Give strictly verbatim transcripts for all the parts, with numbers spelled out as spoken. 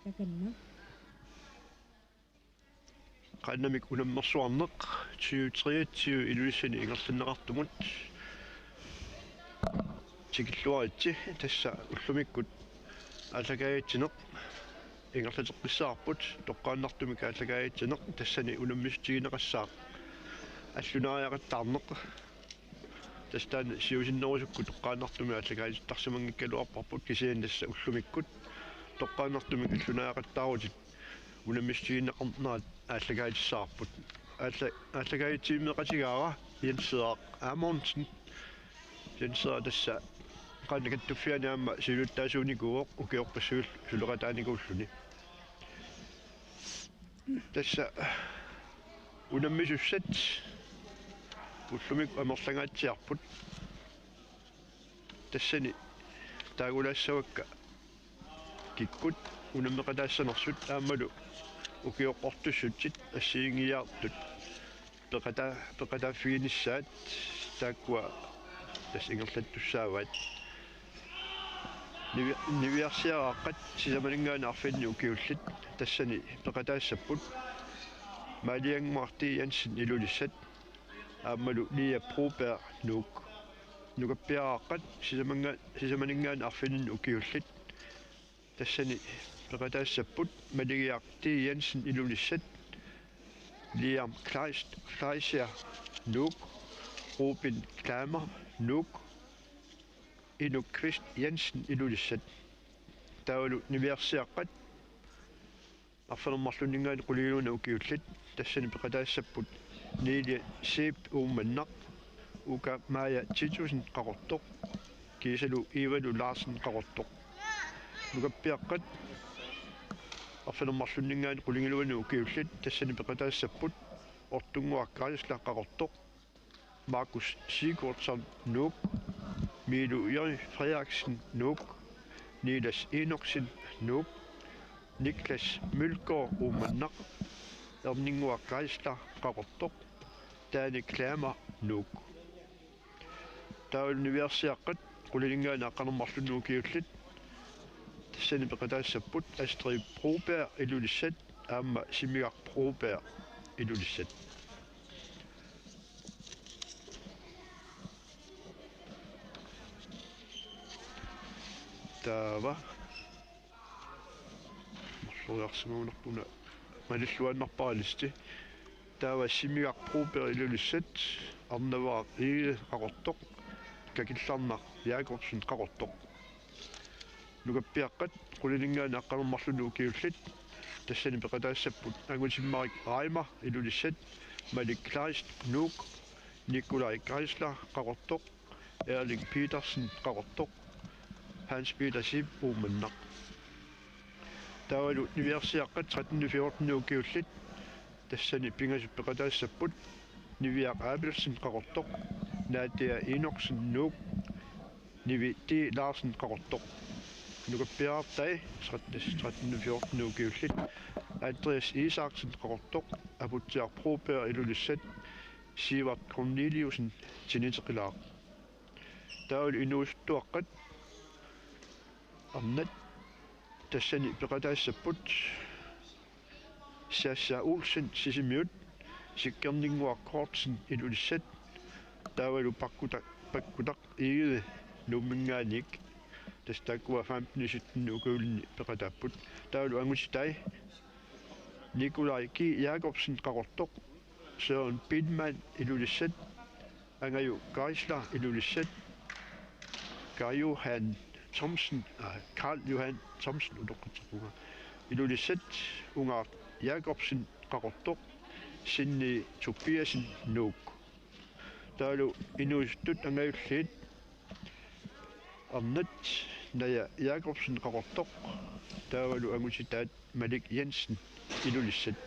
Takanna. Qaannamik unammersuarneq tyve treogtyve Ilulissani ingerlanneqartumut tikilluaritsi. Tassa ullumikkut aallakaatitsineq ingerlateqqissaarput, toqqaannartumik aallakaatitsineq tassani unammissutigineqassaaq allunaariaqattaarneq. Tassa taanna siusinnerusukkut toqqaannartumik aallakaatittarsimanngikkaluarparput, kisianni tassa ullumikkut toqqaannartumik allunaariaqattaarutit unammissutigineqarnerat aallakaatissavarput. Aalla-, aallakaatitsivimmeqatigaara Jens Frederik Amundsen. Jens Frederik tassa Qanoq Kattuffianni aamma siulittaasuunikuuvoq ukiorpassuit suleqataanikuulluni. Tassa unammisussat ullumikkut amerlangaatsiarput. Tassani taagulaassavakka kikkut unammeqataassanersut aammalu ukioqqortussutsit assigiinngiiaartut peqata-, peqataaffiginissaat taakkua tassa ingerlattussaavaat. Nivi-, niviarsiaraaqqat sisamaninngaanniit arfininni ukiullit tassani peqataassapput Maaliannguaq T. Jensen Ilulissat aammalu Lia Broberg Nuuk. Nukappiaraaqqat sisamannga-, sisamaninngaanniit arfininni ukiullit tassani peqataassapput Maligiaq T. Jensen Ilulissat, Liam Kleist-, Fleischer Nuuk, Ruben Klammer Nuuk, Inuk Kvist Jensen Ilulissat. Taavalu niviarsiaqqat arfineq-marlunninngaanniit qulingiluanut ukiullit tassani peqataassapput Niili Zeeb Uummannaq, Uka Maja Titussen Qaqortoq, kiisalu Ivalu Larsen Qaqortoq. Nukappiaqqat arfineq-marlunninngaanniit qulingiluanut ukiullit tassani peqataassapput Ortunnguaq Geisler Qaqortoq, Markus Sigurdsson Nuuk, Miilu J. Frederiksen Nuuk, Niilas Enoksen Nuuk, Niklas Mølgaard Uummannaq, Erninnguaq Geisler Qaqortoq, Daani Klammer Nuuk. Taavalu niviarsiaqqat qulingiluanut aqqaneq-marlunnut ukiullit tassani peqataassapput Astrid Broberg Ilulissat aamma Simigaq Broberg Ilulissat. Taava marloriarsimagunarput una malilluinnarpara listi. Taava Simigaq Broberg Ilulissat, Arnavaq Egede Qaqortoq, Kakillarnaq Jakobsen Qaqortoq. Nukappiaqqat qulingiluanut aqqaneq-marlunnut ukiullit tassani peqataassapput Angutimmarik Reimer Ilulissat, Malik Kleist Nuuk, Nikolaj Geisler Qaqortoq, Erling Petersen Qaqortoq, Hans Peter Zeeb Uummannaq. Taavalu niviarsiaqqat tretten fjorten ukiullit tassani pingasut peqataassapput Niviaq Abelsen Qaqortoq, Nadia Enoksen Nuuk, Nivi T. Larsen Qaqortoq. Nukappiarartai tretten fjorten ukiullit Andreas Isaksen Qaqortoq, Aputsiaq Broberg Ilulissat, Sivert Corneliusen Tiniteqilaaq. Taavalu inuusuttuaqqat arnat tassani peqataassapput Sasha Olsen Sisimiut, Sikkerninnguaq Kortsen Ilulissat, taavalu Pakkuta-, Pakkutaq Egede Nuumminngaanniit, tassa taakkua femten sytten ukiulinni peqataapput. Taavalu angutitai Nikolaj G. Jakobsen Qaqortoq, Søren Biilmann Ilulissat, Angaju Geisler Ilulissat, Karl Johan Thomsen, aa, Karl Johan Thomsen utoqqatseqquga Ilulissat, Ungaaq Jakobsen Qaqortoq, Sinni Tobiassen Nuuk. Taavalu inuusuttut angajulliit arnat Naja Jakobsen Qaqortoq, taavalu angutitaat Malik Jensen Ilulissat.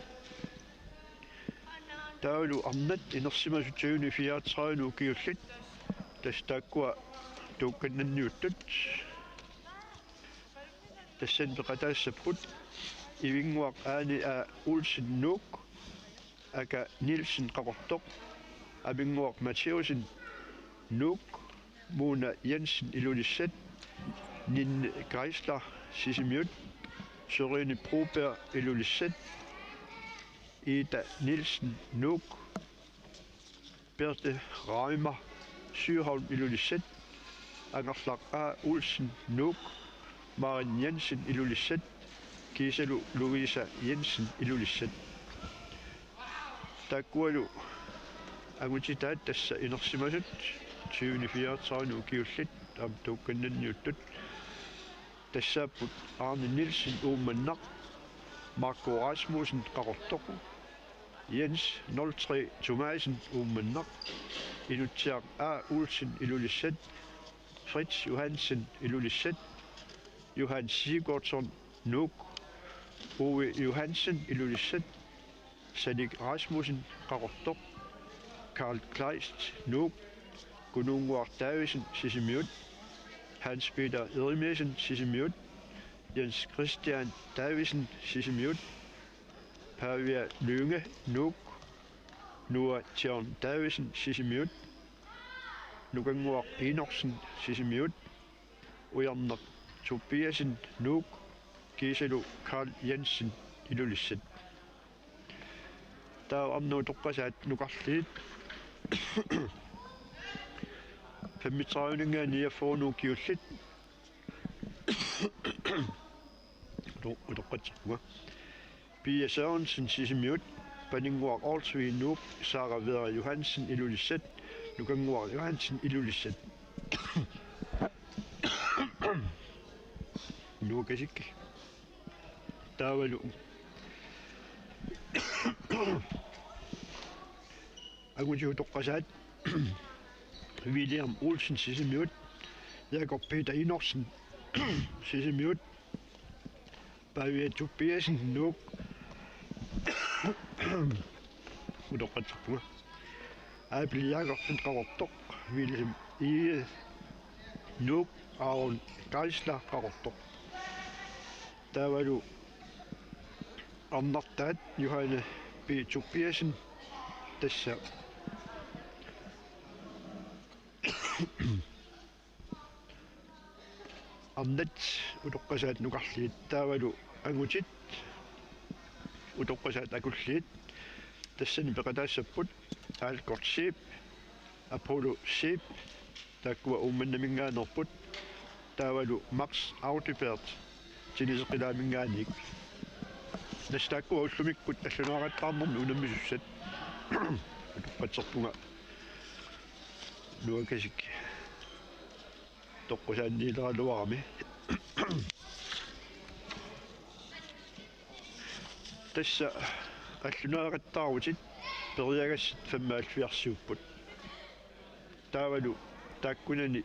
Taavalu arnat inersimasut tyveni fireogtredive ukiullit, tassa taakkua tuukkannanniuttut. Tassani peqataassapput Ivinnguaq Aani A. Olsen Nuuk, Aka Nielsen Qaqortoq, Avinnguaq Matthæussen Nuuk, Mona Jensen Ilulissat, Ninni Geisler Sisimiut, Sørine Broberg, Ilulissat, Ida Nielsen, Nuuk, Birthe Reimer Sygholm, Ilulissat, Angerlaq A. Olsen, Nuuk, Maren Jensen, Ilulissat, kiisalu Louisa Jensen, Ilulissat. Taakkualu angutitaat tassa inersimasut tyveni fireogtredive ukiullit aamma tuukkannanniuttut. Tassaapput Arne Nielsen, Uummannaq, Marco Rasmussen, Qaqortoq, Jens nul tre Thomassen, Uummannaq, Inutsiaq A. Olsen, Ilulissat, Fritz Johansen, Ilulissat, Johan Sigurdsson, Nuuk, Ove Johansen, Ilulissat, Salik Rasmussen, Qaqortoq, Karl Kleist, Nuuk, Kunuunnguaq Davidsen, Sisimiut, Hans Peter Jeremiassen, Sisimiut, Jens Christian Davidsen, Sisimiut, Pavia Lynge, Nuuk, Noah John Davidsen, Sisimiut, Nukannguaq Enoksen, Sisimiut, Ujarneq Tobiassen, Nuuk, kiisalu Karl Jensen, Ilulissat. Taava arnat utoqqasaat nukarliit femogtredive-ninngaanniit niogfyrre ukiullit. Uto-, utoqqatserpunga. Pia Sørensen, Sisimiut, Paninnguaq Olsvig, Nuuk, Sara Vera Johansen, Ilulissat, Nukannguaq Johansen, Ilulissat. Nuukasik. Taavalu angutit utoqqasaat William Olsen, Sisimiut, Jakob Peter Enoksen, Sisimiut, Pavia Tobiassen, Nuuk, utoqqatserpunga. Abel Jakobsen, Qaqortoq, Wilhelm Egede, Nuuk, Aaron Geisler, Qaqortoq. Taavalu arnartaat Johanne P. Tobiassen, tassa arnat utoqqasaat nukarliit. Taavalu angutit utoqqasaat akulliit. Tassani peqataassapput Alkort Zeeb, Apollo Zeeb, taakkua Uummannaminngaanneerput, taavalu Max Audibert, Tiniseqqilaaminngaanniit. Tassa taakkua ullumikkut allunaarettaarnermi unammisussat. Utoqqatserpunga nuakasik toqqusaanniileraluarami. Tassa allunaarettaarutit periagassat femoghalvfjerdsiupput. Taavalu taakkunani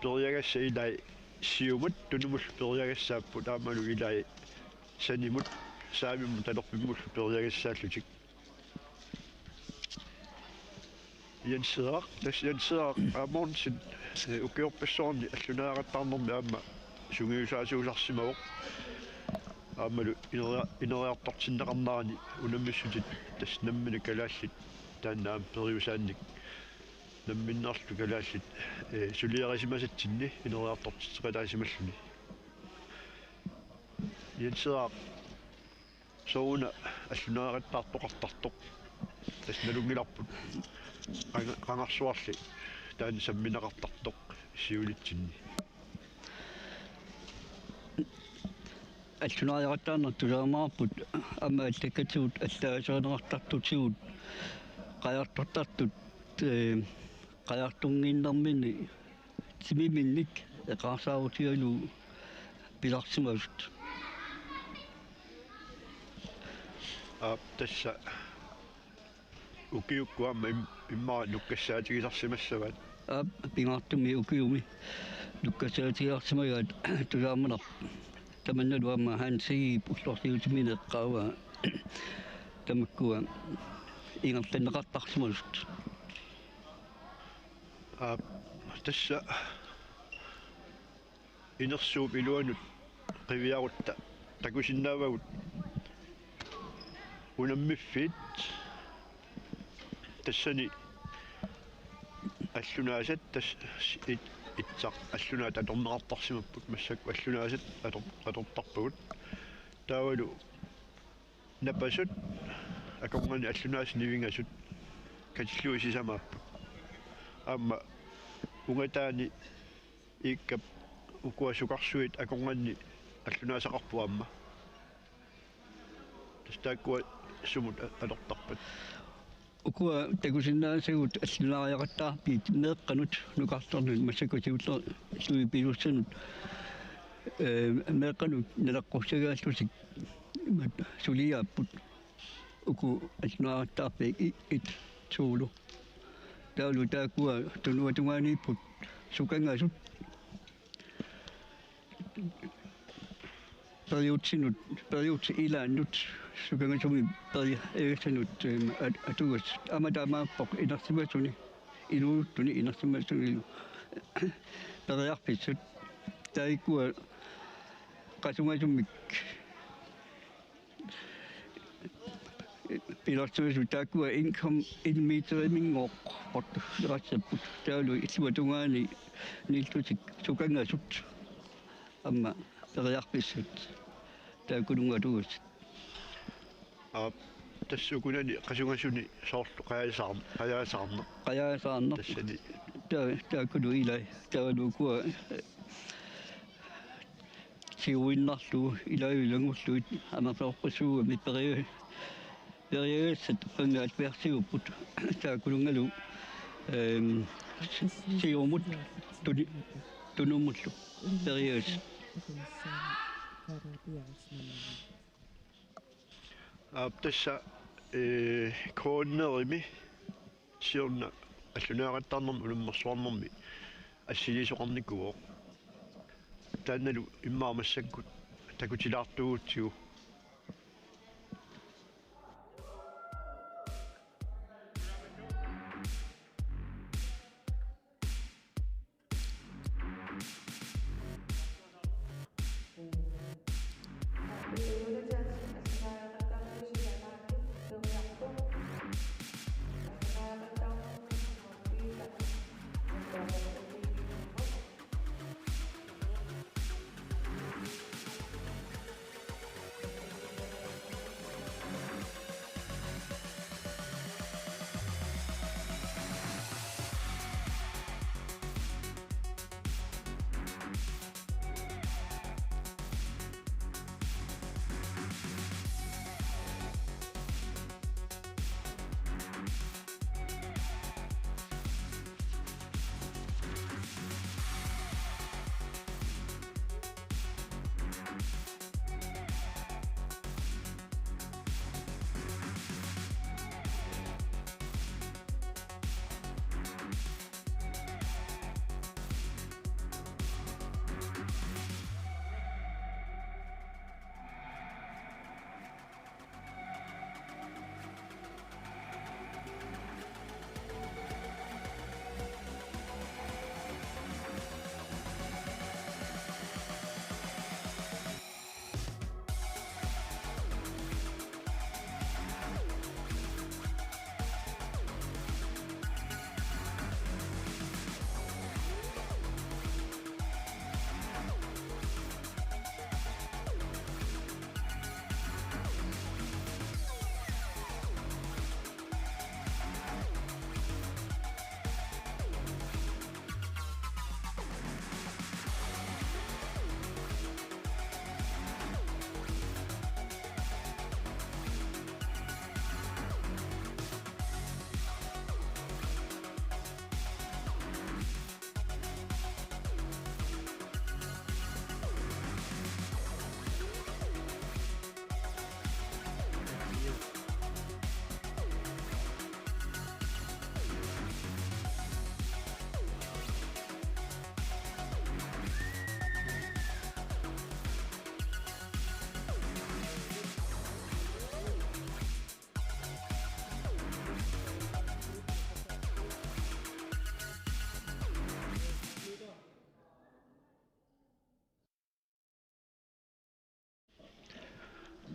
periagassat ilai siumut tunumullu periagassaapput aammalu ilai sanimut saamimmut talerpimmullu periagassaallutik. Jens Henrik, tassa Jens Henrik Amundsen, eh, ukiorpassuarni allunaarettaarnermi aamma sungiusaasuusarsimavoq. Aammalu ineri-, ineriartortinneqarnerani unammissutit tassa nammineq kalaallit taanna aamma periusaannik namminneerlutik kalaallit, eh, suliarisimasatsinni ineriartortitseqataasimalluni. Jens Henrik, sooruna allunaarettaartoqartartoq tassa nalunngilarput, qanga-, qangarsuarli taanna sammineqartartoq siulitsinni. Allunaariaqattaarneq tusaarumaarput aamma allakkatigut allaaserineqartartutigut qajartortartut, ee, qajartornginnerminni timiminnik eqaarsaarutigalugu pilersimasut. Aap, tassa ukiukkut aamma im-, immaqa nukkassaatigisarsimassavaat. Aap, pingaartumik ukiumi nukkassaatigisarsimagaat tusaarumanarpoq. Tamannalu aamma Hans Egedep ullorsiutimini eqqaavaa tamakkua ingerlanneqartarsimasut. Aap, tassa inersuup iluanut qiviarutta takusinnaavagut unammiffiit tassani allunaasat tassa it-, itsaq allunaat atorneqartarsimapput massakkut allunaasat ator-, atortarpagut. Taavalu napasut akornanni allunaasut nivingasut katillugit sisamaapput. Aamma ungataani iikkap ukua sukarsuit akornanni allunaasaqarput aamma. Tassa taakkua sumut a-, atortarpat? Ukua takusinnaasagut allunaariaqattaarfiit meeqqanut nukartarnut massakkut siullersuisup pisussanut, ee, meeqqanut naleqqussagaallutik imatut suliaapput uku allunaariaqattaarfiit i-, et, to-lu. Taavalu taakkua tunuatungaaniipput sukangasut periutsinut, periutsit ilaannut, sukangasumik periagassanut, em, at-, atugassat. Aamma taamaappoq inersimasuni, iluuttuni inersimasunilu periarfissat. Taakkua qasungasumik pilersuisut taakkua en komma en meteriminngoorput, leqassapput. Taavalu illuatungaaniillutik sukangasut aamma periarfissat taakkununnga atugassat. Aap, tassa ukunani qasungasuni soorlu qajaasaarn-, qajaasaarneq. Qajaasaarneq. Tassani. Ta-, taakkulu ilai, taavalu ukua, ee, siuinnarlugu, ilai ilanngullugit, amerlasoorpassuugamik peria-, periagassat panggaat piarsiupput, taakkununngalu, em, si-, siumut tuni-, tunumullu periagassat. Aap, tassa, ee, Cornerimi siorna allunaariaqattaarnermi unammersuarnermi assiliisoqarnikuuvoq. Taannalu immaqa massakkut takutilaartuugutsigu.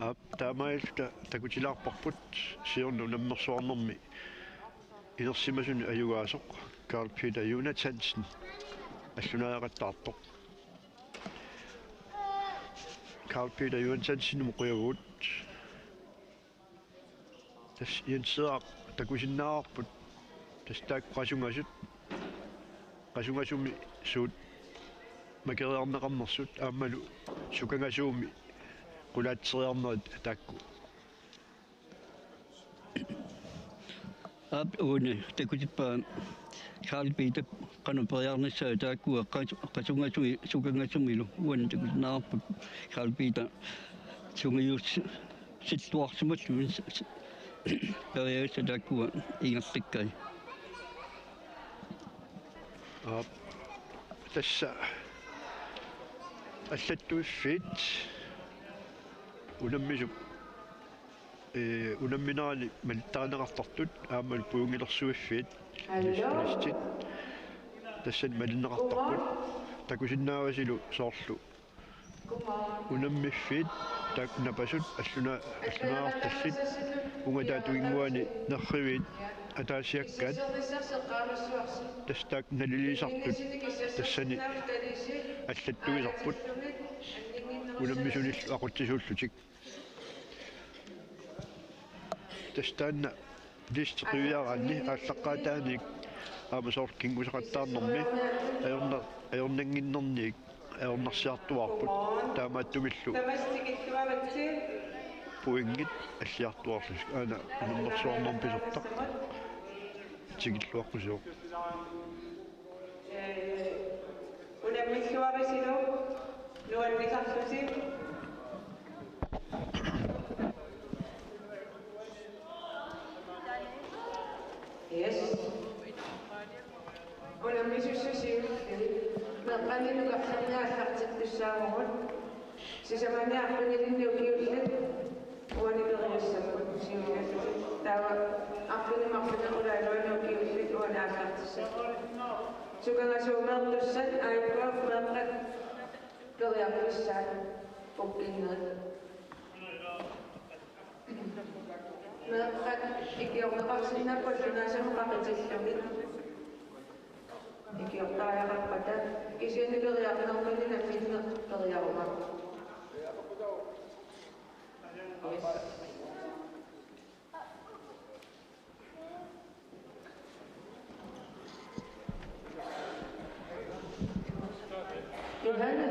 Aap, taamaalilluta takutilaarparput siorna unammersuarnermi inersimasunut ajugaasoq Karl Peter Jonathansen allunaariaqattaartoq. Karl Peter Johansenimut qujavugut. Tassa Jenseeraq takusinnaavarput. Tassa taakku qasungasut. Qasungasumi suut makeriarneqarnersut aammalu sukangasuumi qulaatseriarnerit taakku. Aap, uani takutippaa Karl Peter qanoq periarnissaa taakkua qas-, qasungasui sukangasumilu uani takusinnaavarput Karl Peter sungius- silluarsimallugu s-, s-, periagassat taakkua ingerlakkai. Aap. Tassa allattuiffiit unammisut, ee, unamminerani malittarineqartartut aammalu puiunngilersuiffiit. Allo? Listit. Tassani malinneqartarput. Takusinnaavasilu soorlu unammiffiit taakku napasut alluna-, allunaartallit ungataatiginnguani nerriviit ataasiakkaat. Tassa taakku naliliisartut tassani allattuisarput unammisunillu aqutsisuullutik. Tassa taanna listi qiviaraanni aallaqqaataaniit aamma soorlu kinngusaqattaarnermi ajorna-, ajornannginnerniit ajornarsiartuaarput taamaattumillu pointit alliartuaarlutik aana unammersuarnermi pisortaq tikilluaqqusivoq. Ee, unammilluarisilu nuannisarlusi. Yes. Unammisussusiuk. Meeqqanit nukarlinnit aallartittussaavagut. Sisamani arfinilinnik ukiullit uani periassapput siuliullutik. Taava arfineq-marlunneq ulaaluani ukiullit uani aallartissapput. Sukangasuumeertussat aajuku meeqqat periarfissaat ukkinnerit. Meeqqat ikiorneqarsinnaapput allunaasamut qaqitillugit. Ikiortariaqarpata kisianni periarnermini namminneq periaruma. Yes. Johanne.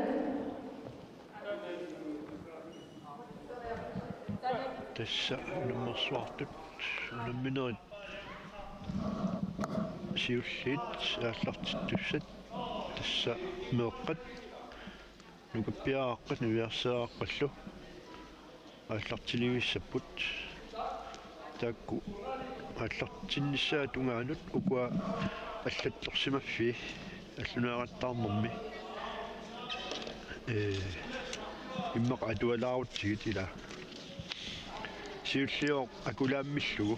Tassa unammersuartut unamminerit siulliit aallartittussat tassa meeqqat nukappiaraqqat niviarsiaraqqallu aallartilivissapput. Taakku aallartinnissaata tungaanut ukua allattorsimaffii allunaaqattaarnermi. Ee, immaqa atualaarutsigit ila. Siulliuvoq akulaammillugu.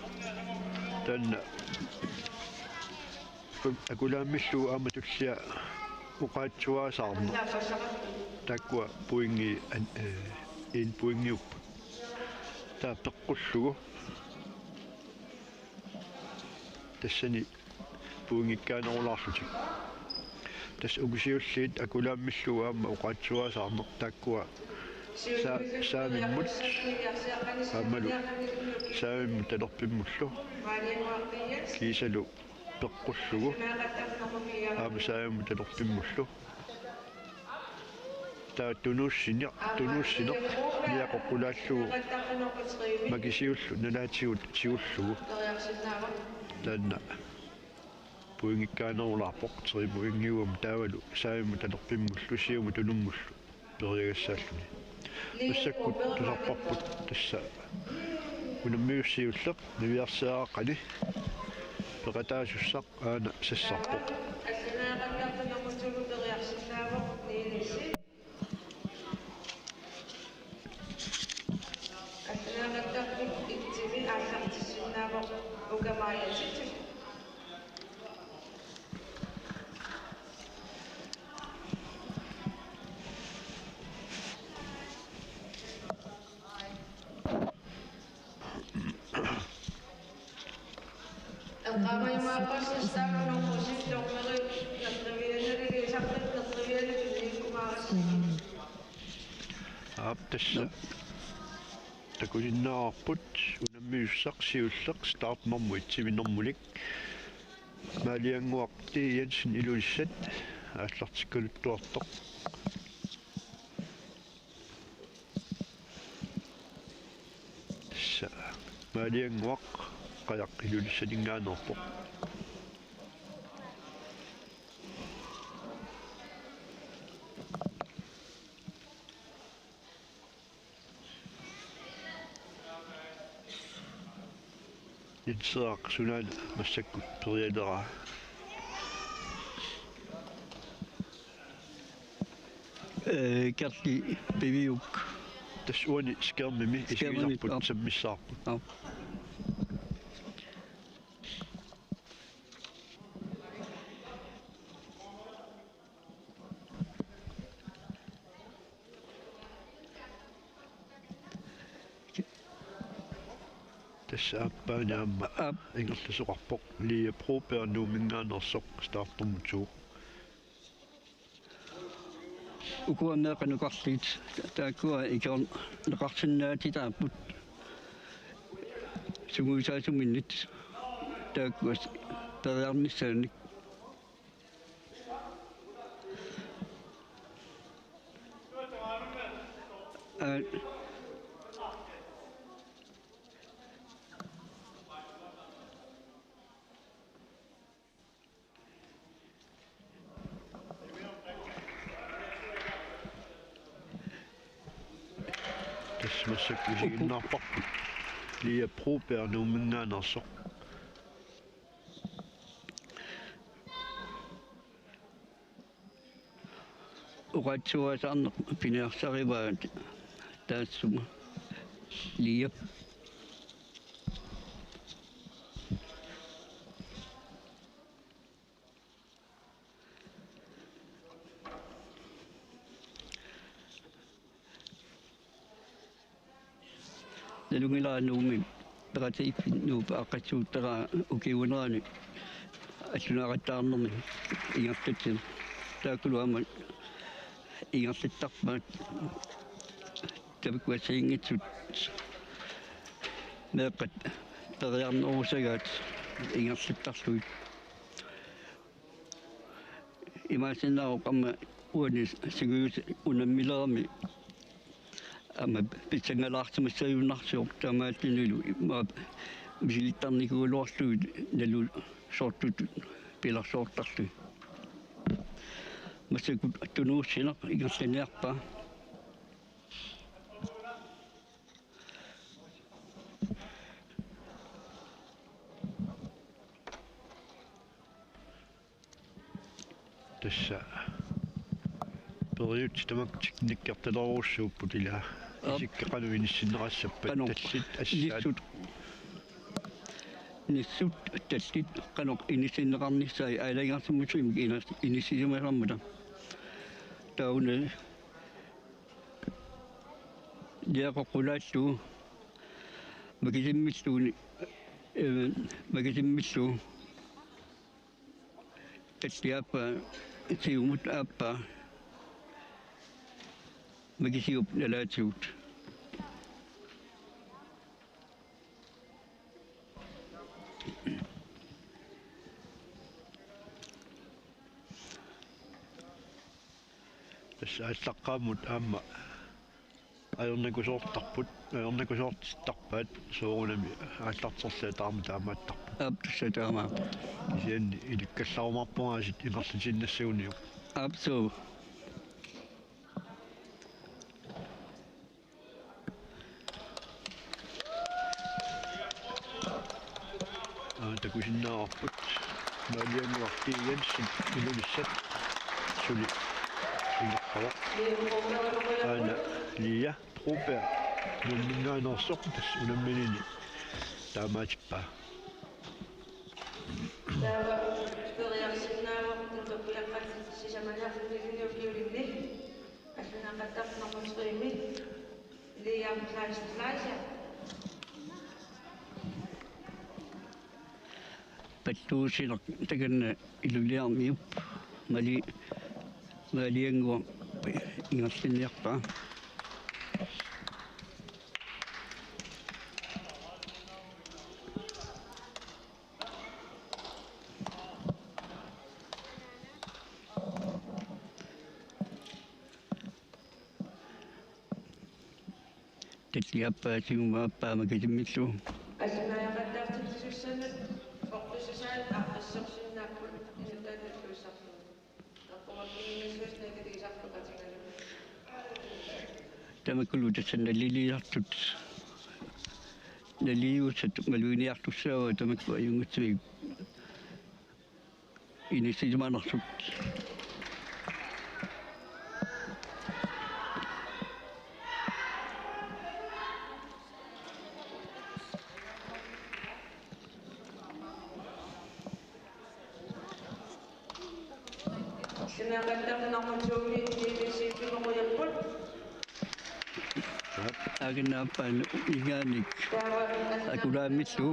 Taanna akulaammillugu aamma tullia oqaatsuaasaarneq. Taakkua pointi an-, ee, en pointiupput. Taava peqqullugu. Tassani pointikkaanerulaarlutik. Tassa uku siulliit akulaammillugu aamma oqaatsuaasaarneq taakkua sa-, saamimmut aammalu saamimmut talerpimmullu kiisalu peqqullugu aamma saamimmut talerpimmullu. Taava tunuussineq, tunuussineq niaqoqqulaallugu makisiullu nalaatigut tigullugu. Taanna pointikkaanerulaarpoq, tre pointiuvoq taavalu saamimmut talerpimmullu siumut tunummullu periagassaalluni. Massakkut tusarparput tassa unammiussiulleq niviarsiaraqqani peqataasussaq aana sassarpoq. Allanaaqattaarput itsimi aallartissinnaavoq ukamaajatit. Eqqaamajumaarpassi staffit unoqqusillornerit nerrivianalilisartut nerri- Aap, tassa. Takusinnaavarput unammisut siulleq startnummer et-inermulik. Maaliannguaq T. Jensen Ilulissat aallartikkaluttuartoq. Tassa Maaliannguaq Qajaq Ilulissaninngaanneerpoq. Jenseraq sunaana massakkut perialeraa? Ee, Kerli Piviuk. Tassa uani skærmimi. Skærmimi, isigisarput, aap. Sammissavarput. Aap. Tassa aappaani aamma, aap, ingerlasoqarpoq, Lia Broberg Nuumminngaanneersoq, startnummer to. Ukua meeqqat nukarliit taakkua ikiorneqarsinnaatitaapput sungiusaasuminnit taakkua periarnissaannik. Aa. Tassa massakkut isiginnaarparput. Lia Broberg Nuumminngaanneersoq. Oqaatsuasaarneq piniarsarivaa taassuma Liap. Nalunngilara Nuummi peqatigiiffinnut aaqqissuuteraa ukiuunerani allunaaqattaarnermi ingerlatsineq. Taakkulu aamma ingerlattarpaat tamakku assigiinngitsut meeqqat periarnerusagaat ingerlattarlugit. Imaassinnaavoq aamma uani sungiusat unammilerami aamma pissanngalaarsimassagunarsivoq, taamaalillunilu immaqa misilittarnikuugaluarlugit nalusoortutut pilersoortarlugit. Massakkut tunuussineq ingerlaniarpaa. Tassa periutsit tamakku teknikkertalerussuupput, ila. Aap. Isikka qanoq inissinneqassappat? Qanoq? Tallit assaat. Nissut, nissut tallit qanoq inissinneqarnissaat aalajangersimasumik inas-, inissisimasarmata. Taava una Lia qoqqulaallugu makisimmillugu, ee, makisimmillugu tallit aappaa, siumut aappaa makisiup nalaatigut. Tassa aallaqqaammut aamma ajornakusoortarput, ajornakusoortittarpaat, soorunami aallarterluta aamma taamaattarpoq. Aap, tassa taamaappoq. Kisianni ilikkallarumaarpunga aasiit ingerlatiinnassaguniuk. Aap, suu. Aa, takusinnaavarput. Maaliannguaq Jensen Ilulissat suli ingerlavoq. Aana Lia Broberg Nuumminngaanneersoq, tassa unamminini taamaatippaa. Taava periarsinnaavoq tamakku piaqqat sisamaniarlugit ukiulinni. Allunaaqattaarpoq nummer tre-mi, Liam Kleist Fleischer. Palluussineq takanna Ilulissarmiut, Mali-, Maaliannguaq ingerlanniarpaa. Talliappaa, siumaappaa makisimmillu. Assimajaqattaartitsisussanut oqqususaat aaqqissorsinnaapput inutaanut tuussarlugu. Eqqumaqqinnissuusut naliliisartoqatigalugu. Tamakkulu tassa naliliisartut. Naliliussat maluginiartussaavaat tamakku ajunngitsumik inissisimanersut. Sinaaqattaarneq nummer to-mi D B C-kkut. Aginnaappan igaanik. Taava Akulaammillu.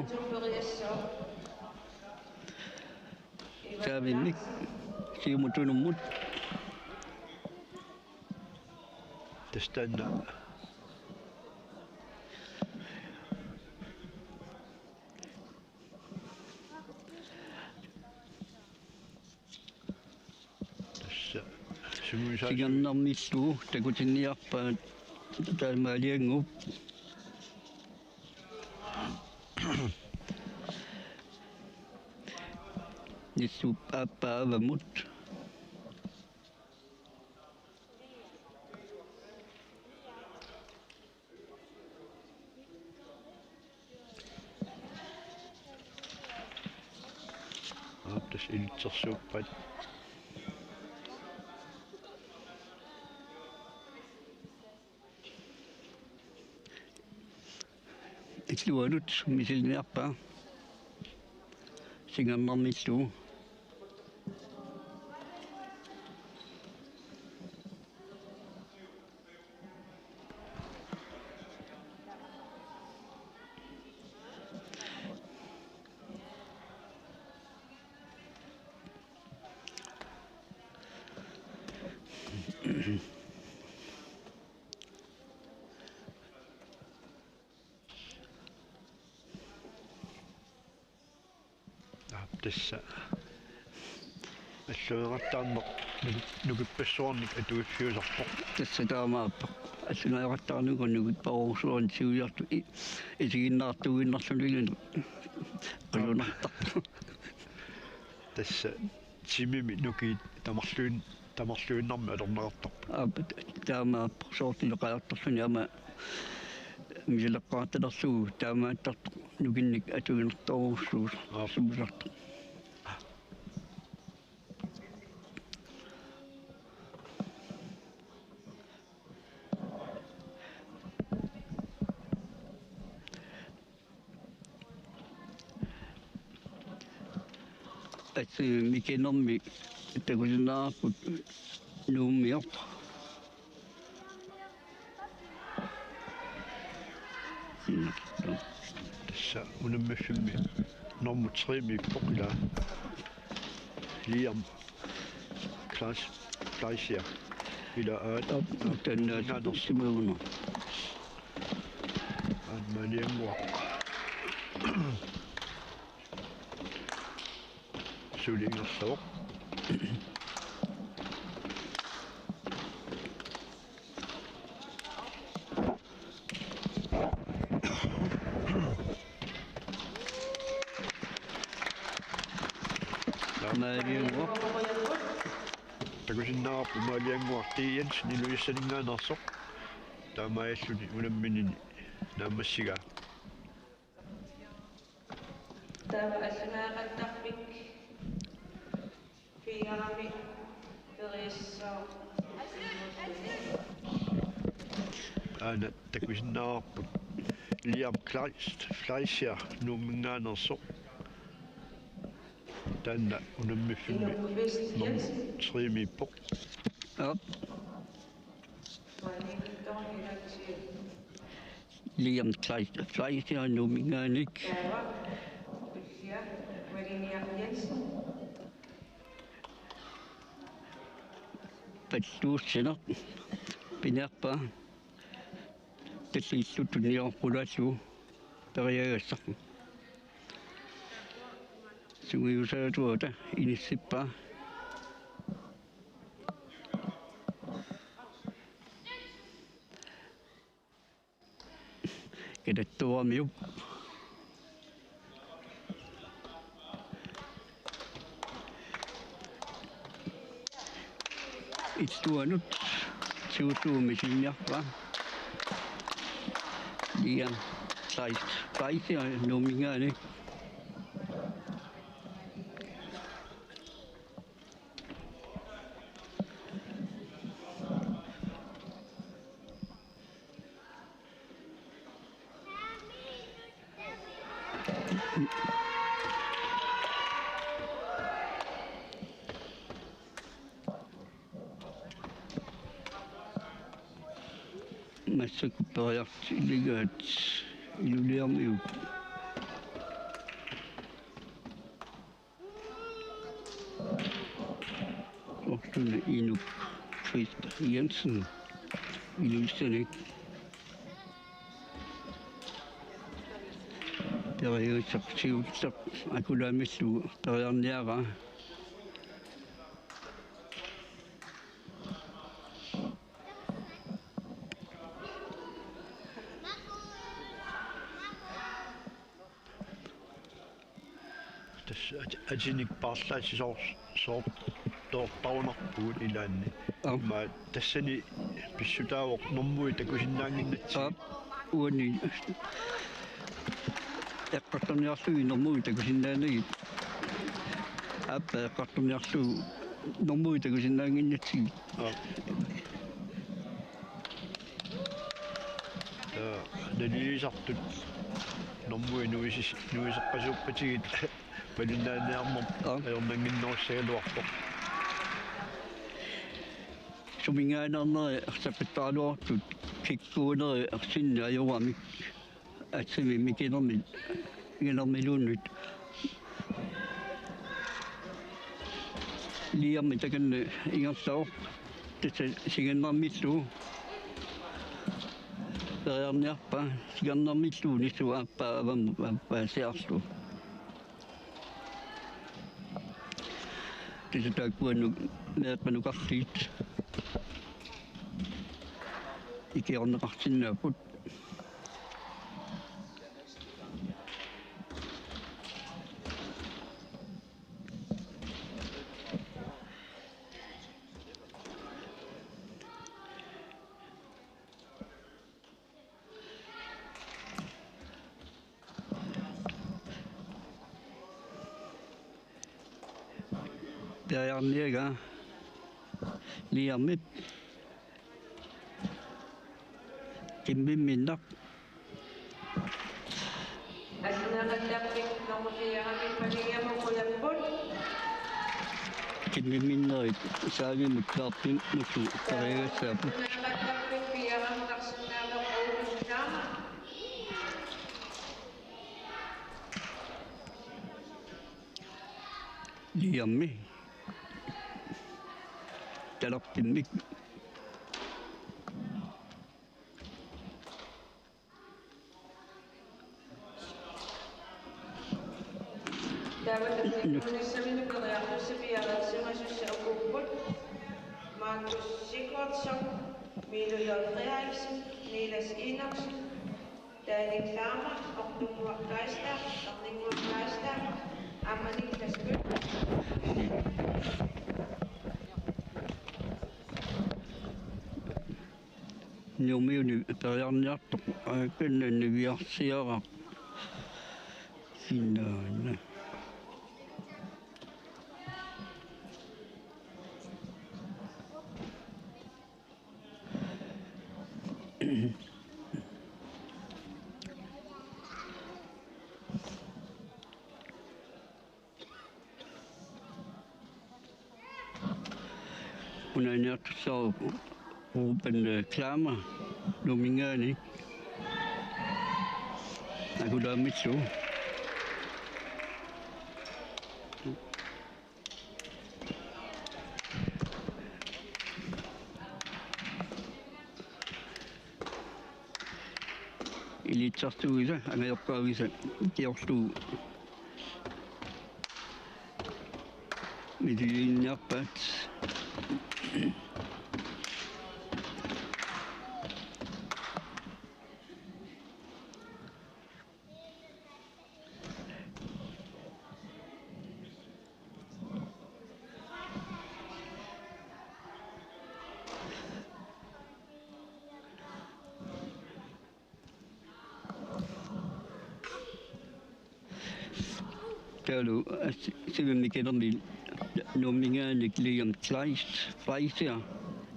Taavimmi siumut unummut. Tassa taanna. Tassa. Sumuisa. Singernermillu takutinniarpaat taamaaliannguup. Nissuup aappaa avammut. Aap, tassa ilitsersuuppat. Illuanut misiliiniarpaa. Singernermillu. Aap, tassa. Alluneqattaarneq nukippassuarnik atuiffiusarpoq. Tassa taamaappoq. Alluneqattaarneq nukipparusuarnik siuliartoq i-, isiginnaartuinnarlunilu qilunartarpoq. Tassa timimi nukiit tamarluin-, tamarluinnarmik atorneqartarput. Aap, taamaappoq soorlu qajartorluni aamma misileqqaartalerlugu taamaattartoq nukinnik atuinertorujussuusoq. Aap. Sumusartoq. Assi mikinermi takusinnaavarput Nuummiortoq. Tassa unammiffimmi nummer tre-miippoq ila. Liam Klaas-, Klaasiaq. Ila aat. Aap, taanna Nuumminngaanneersoq. Simagunaq. Aat maaliannguaq. Suli ingerlavoq. Maaliannguaq. Takusinnaavarput maaliannguaq T. Jensen Ilulissaninngaanneersoq. Taamaalilluni unamminini naammassigaa. Taava assimajaqattaarpik fire-mi periassaaq. Aana takusinnaavarput Liam Kleist, Fleischer, Nuumminngaanneersoq. Taanna unammiffimmi nummer tre-miippoq. Aap. Liam Kleist, Fleischer Nuumminngaanniit. Palluussineq piniarpaa. Talliillu tunioqqulaallu periagassaq. Sungiusaatuata inissippaa. Katattuarmiup illuanut siutuumi sinniarpa. Liam Kleist, Kleist ja Nuumminngaanniit. Massakkut periarfiligaat Iluliarmiut. Ortuna Inuk Christ Jensen, Ilulissani. Periuseq siulleq Akulaamillu periarniaraa. Tassa at-, atinik paarlaasisooq-, soortoortarunarpugut ilaanni. Aap. Immaqa tassani pissutaavoq normui takusinnaannginnatsigit. Aap, uani eqqartorniarlugit normui takusinnaanagit. Aap, eqqartorniarlugu normui takusinnaannginnatsigit. Aap. Taa, nalilisartut normui nuisis-, nuiseqqasuuppatigit malinnaaniarneq. Aap. Ajornannginnerussagaluarpoq. Suminngaanneernerit ersaqqissaraluartut kikkuunerit ersinneq ajoramik. Assimi mikinermi, mikinermiluunniit. Liami takanna ingerlavoq. Tassa sigannermillu. Periarniarpa, sigannermillu nissua aappaa avammut aappaasiarlugu. Tassa taakkuannut meeqqanukarliit ikiorneqarsinnaapput. Periarniagaa Liamip kimmimminnaq. Assinaaqqattaarpik nummer fire-mik panigiamut qujapput. Kimmimminnerit saavimut taarpimmikkut periagassaapput. Assinaaqqattaarpik fire-mik arsinnaavoq August Kramer. Liami. Talerpimmik. Taava takuinnarnissaminut periarfissat piareersimasussat ukuupput: Markus Sigurdsson, Milo J. Frederiksen, Niels Enoksen, Daniel Kramer, Ortunnguaq Kleistad, Erninnguaq Kleistad, aamma Niklas Møller. Nuummiuni periarniartoq, aa, kananniviarsiaraq. Sinnaana. Unaaniartussaavoq Ruben, eh, Klamer, Nuumminngaanniit. Akulaamillu. Ilitsersuisa, angajoqqaavisa, ikiorlugu. Misiliniarpaat. Taavalu as-, sivimmikinermi Nuumminngaanniit Liam Kleist, Fleischer,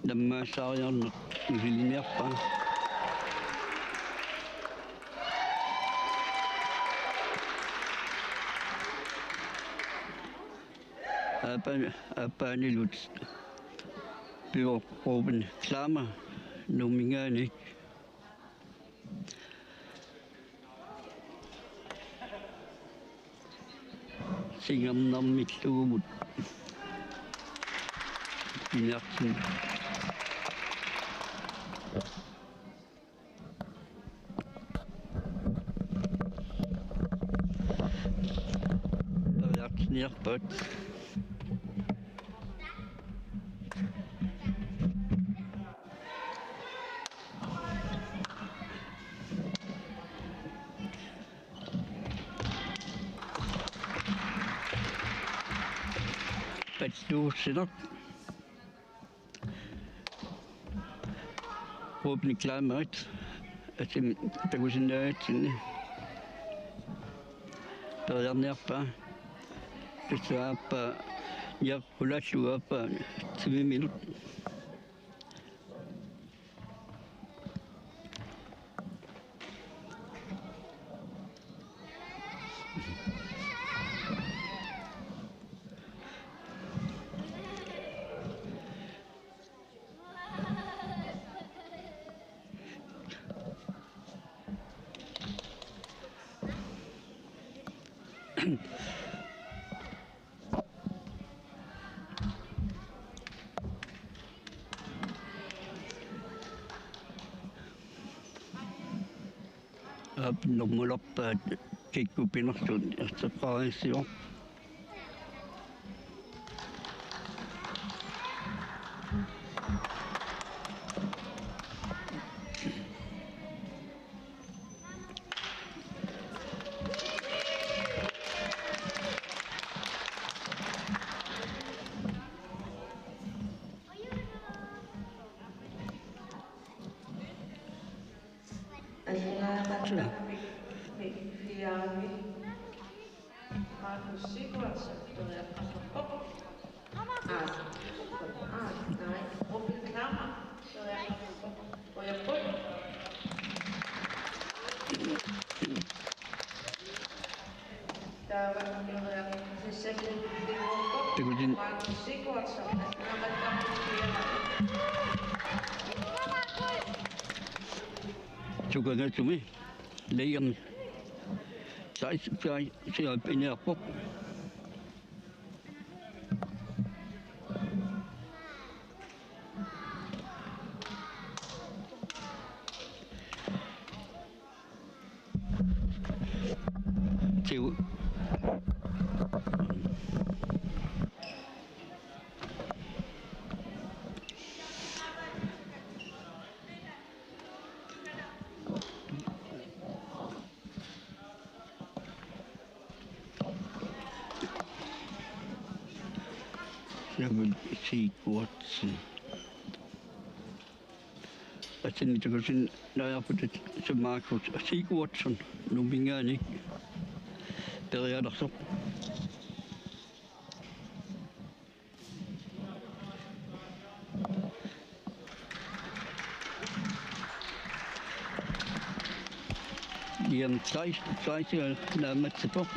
naammassaariarneq misiliniarpaa. Aappa-, aappaanilu pivoq Ruben Klammer, Nuumminngaanniit. Singammarmilluumut. Pinarsin. Periarfissiniarpaat. Palluussineq. Ruben Klammerit asim takusinnaagatsinni. Periarniarpaa. Tassa aappaa niaqqulallu aappaa siviminnut. Aap, normulerpaat kikkut pinersut erseqqaarsivoq. Alloriartarfik B fire-mi Markus Sigurdsen periarfissarpoq. Aa, aa, nej, Ruben Klammer periarfissarpoq. Qujanarpoq. Takusin. Tukangaatsumi Liam Kleist, Kleist, Kleist piniarpoq. Tiu. Samuel Sigurdsen. Asin takusin naajarputit Markus Sigurdsen Nuumminngaanniit periarfissartoq. Liam Kleist, Kleist naammassivoq.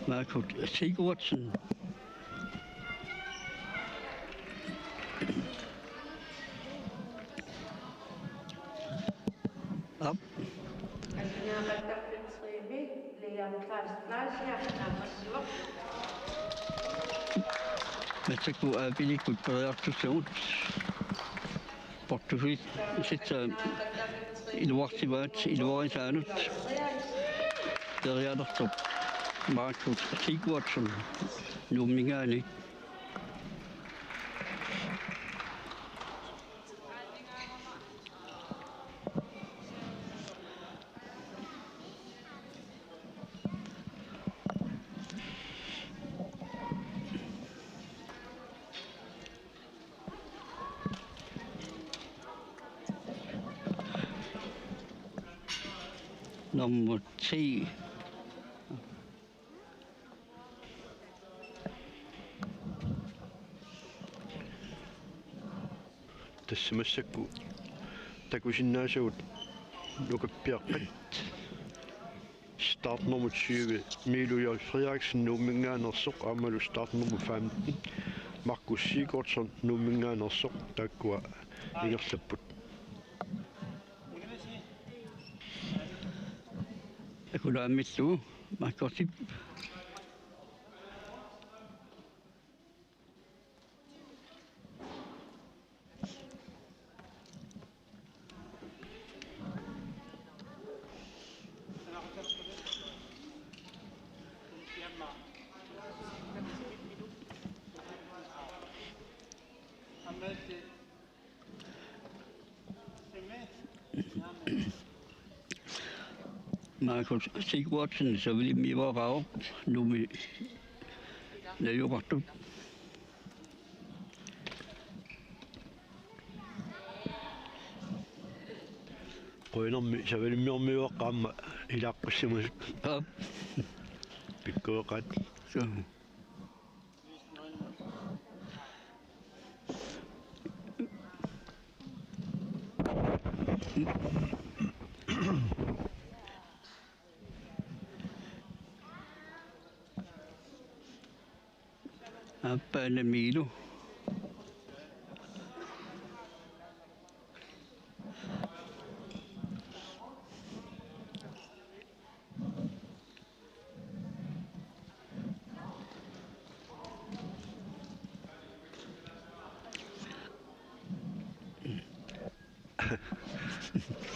Markus Sigurdsen. Aap. Liam Kleist Fleischer naammassivoq. Massakkut aapilikkut periartussagut. Portugisissaa iluarsivaat iluarisaanut periarfissartoq Markus Sigurdsen Nuumminngaanniit. Nummer ti. Tassa massakkut takusinnaasagut nukappiaqqat. Startnummer tyve, Miilu J. Frederiksen, Nuumminngaanneersoq, aammalu startnummer femten, Markus Sigurdsson, Nuumminngaanneersoq, taakkua ingerlapput. Akulaammillu Markusip. Markus Sigurdsen, Savalimmiuaqqaavoq, Nuummi najugaqartut. Qujanarmi Savalimmiormiuaqqat aamma ilaaqqussimasut. Aap. Pikkoreqaat. Suu. Aappaa Miilu.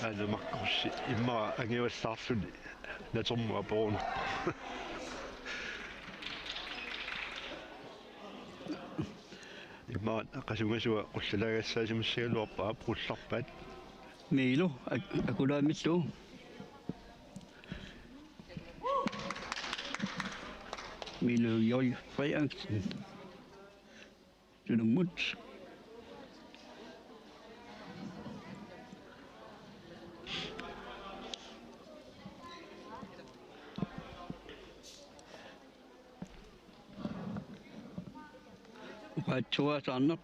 Aana Markusi immaqa angivallaarluni natermut aporunarpoq. Immaqa qasungasua qullalaagassaasimagaluarpaat, aap, qullarpaat. Miilu, ak-, akulaammillu. Miilu J. Frederiksen. Tunummut. Oqaatsuasaarnaq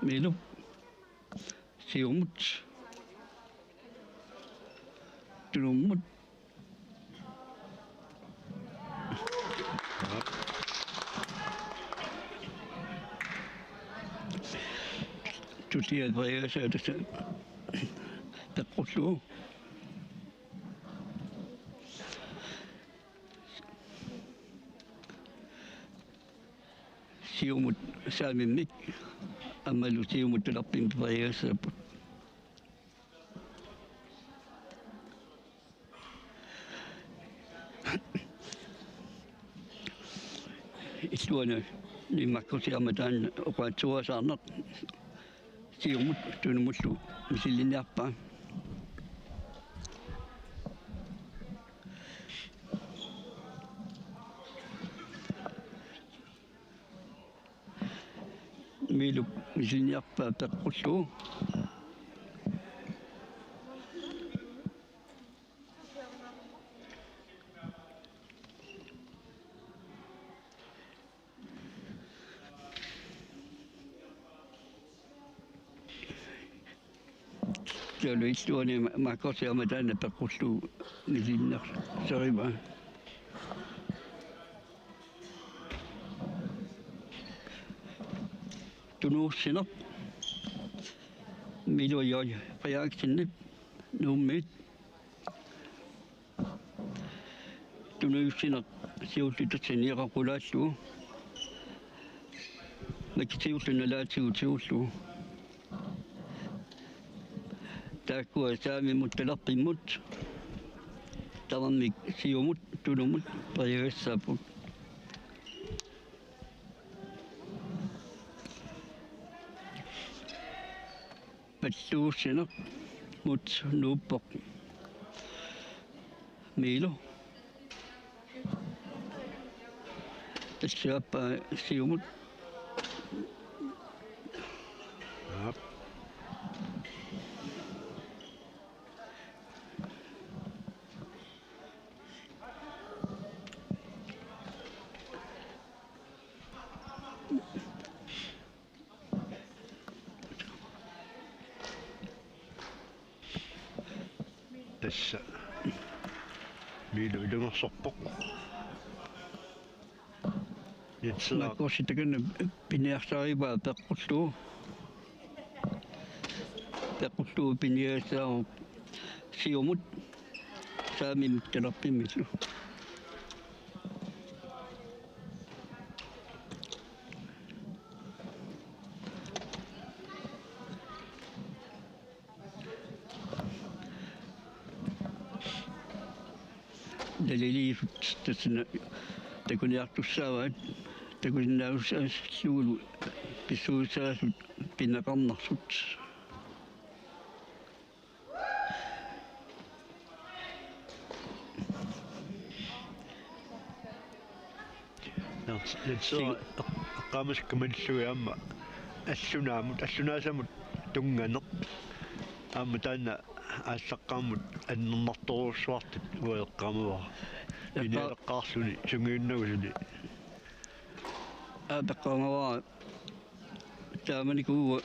Miilu. Siumut. Tunummut. Tullia Andreas, ja, det er, der prøver. Siumut saamimmik, aammalu siumut talerpimmik periassaapput. Illuani Markusi aamma taanna oqaatsuasaarnaq siumut tunummullu misiliiniarpaa. Miilu misiliiniarpaa peqqullugu. Taavalu illuani ma-, Markusi aamma taanna peqqullugu misiliinnarsimasoq. Tunuussineq Miilu J. Frederiksenip Nuummiit. Tunuussineq siulliup tassani qaqulaallugu. Makki siulleq nalaatigut siulleq. Taakkua saamimmut talerpimmut. Tamarmik siumut tunummut periassaapput. Palluussineq Mut Nuuppoq. Miilu. Tassa aappaa siumut. Aap. Tassa. Miilu ilungersorpoq. Jensera. Maakkorsi takanna piniarsaarivaa peqqullugu. Peqqullugu piniarsaaruk siumut saamimmi talerpimmillu. Naliliisut tassani takuniartussaavaat, takusinnaasassallugu pissuissaasut pineqarnersut. Jensera eqqaamasakka malillugit aamma allunaamut, allunaasamut tunnganeq. Aamma taanna aallaqqaammut annernartorujussuartut uanga eqqaamavara. Eqqa- Pinialeqqaarluni sungiunnagu suli. Aa, eqqaamavara. Taamanikkut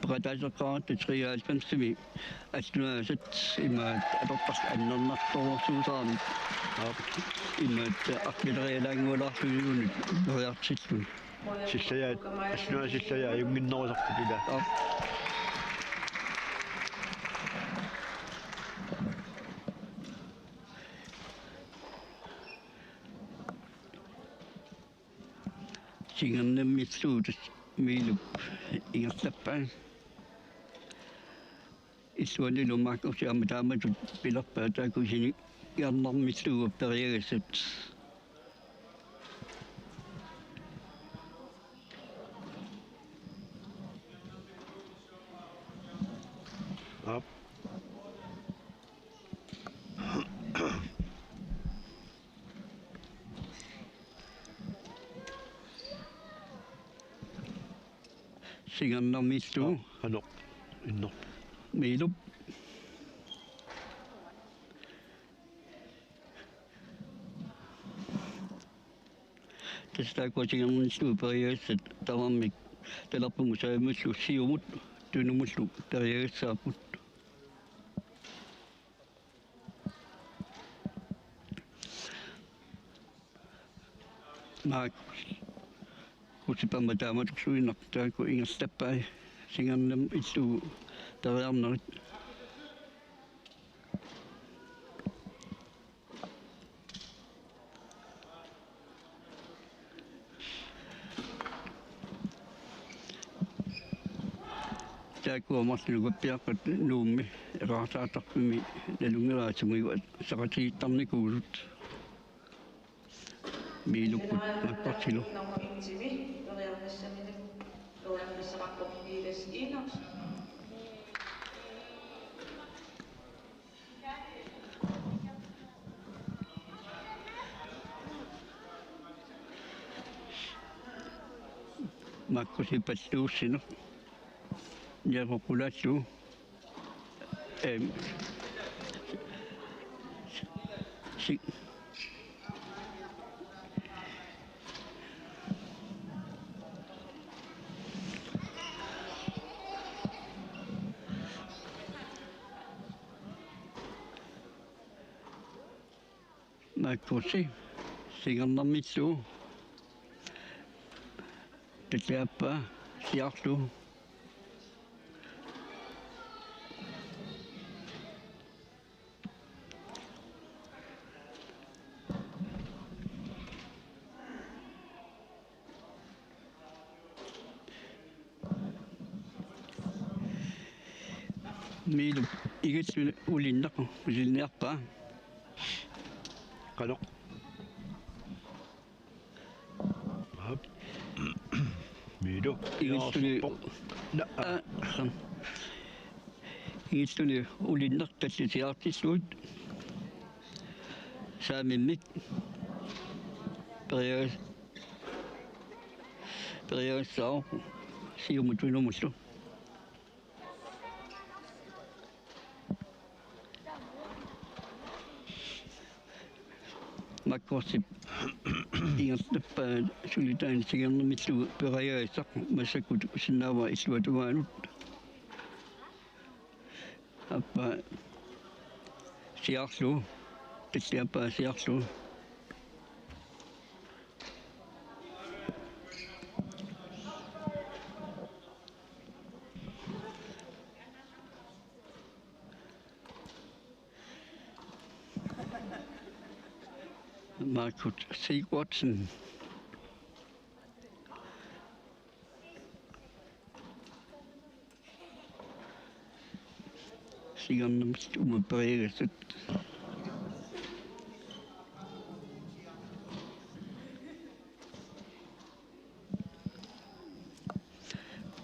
peqataaseqqaaratta treoghalvfemsimi allunaasat imaattoq atortarluni annernartorujussuusarami. Aap. Imaattoq artilerialaanngualaarluni periarfissilluni. Sillajaat, allunaasat sillajaat ajunnginnerusarput ila. Aap. Singernermillugu tassa Miilup ingerlappaa. Illuannilu Maakkorsi aamma taamatut pilerpaa taakku singernermillugu periagassat. Aap. Singernermillugu. Qanoq innerpoq? Miilup. Tassa taakku singernermillugu periagassat tamarmik talerpumut saamimmilu siumut tunumullu periagassaapput. Maakkorsi aamma taamatorsuinnaq taakku ingerlappai singernermillugu periarnerit. Taakkua marluk nukappiaqqat Nuummi eqaarsaartarfimmi nalunngilaassumik saqatiittarnikuusut. Miilukkut Maakkorsilu. Nummer et-imi periarfissaminut periarfissaqarpoq Niels Enoksen. Maakkorsi palluussineq. Niaqoqqulaallu. Em. Si- Maakkorsi singernermillugu. Tassaappaa siarlu. Miilu, igilluni ulinneq misiliniarpaa. Qanoq? Aap. Miilu. Igilluni. Jaarsuppaq. Na-, aa. Aa, san. Igilluni ulinneq tallisiartillugit. Saamimmik. Periagas-, periagassaavoq siumut tunumullu. Maakkorsip ingerlappaa suli taanna singernermillugu periagassaq massakkut sinnaavaa illuatungaanut. Aappaa Tiarlu, tilliappaa siarlu. Markus Sigurdsen. Sigarnermut uuma periagassat.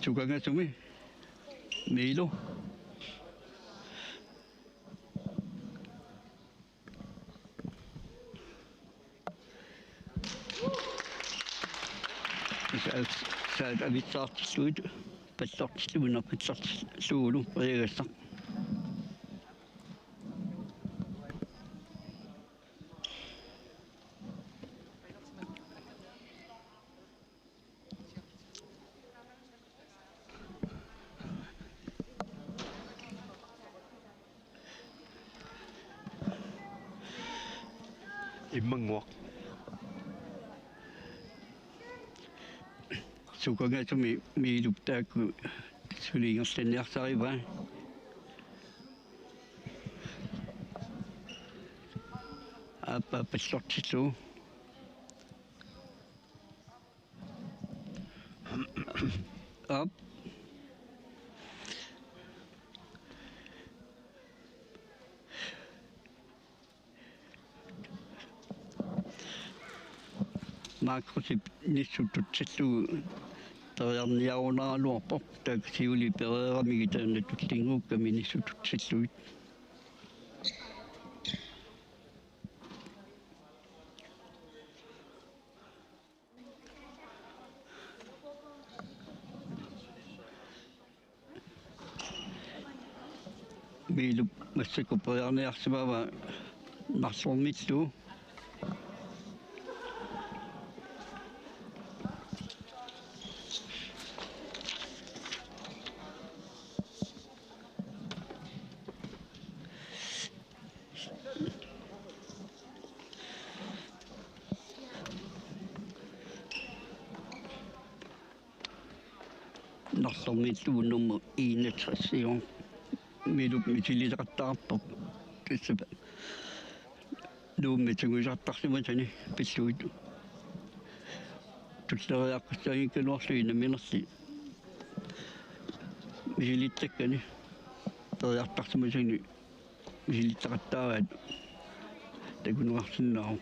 Sukangasumi Miilu. Saat, saat avissaartillugit, pallortillugit, pallortillugulu periagassaq. Immannguaq. Sukangasumi Miilup taakku suli ingerlanniarsarivaa. Aappaa pallortillugu. Aap. Markusip nissutut tillugu periarniarunaraluarpoq, taakku siulii pereeramigit taanna tullinnguukkami nissutut tillugit. Miilup massakkut periarniarsimavaa Narsornillu. Narsornillu nummer enogtres, jo. Miilup misilittaqattaarpoq. Tassa Nuummi tiguisartarsimasani pillugit. Tulleriiaqqissaanngikkaluarlugit namminerli misilittakkani periartarsimasani misilittaqattaaraat takuneqarsinnaavoq.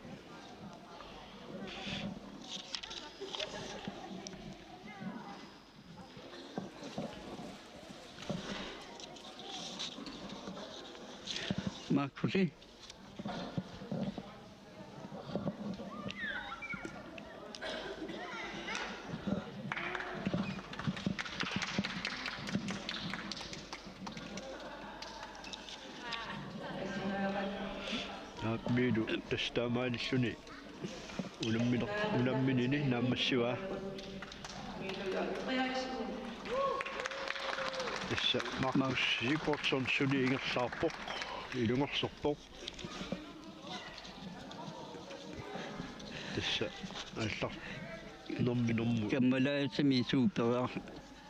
Markusi. Aap, Miilu, tassa taamaalilluni unamminer-, unamminini naammassivaa. Tassa Markus Sigurdsson suli ingerlaarpoq, ilungersorpoq. Tassa aallarnermi normu. Kammalaasami suut periar-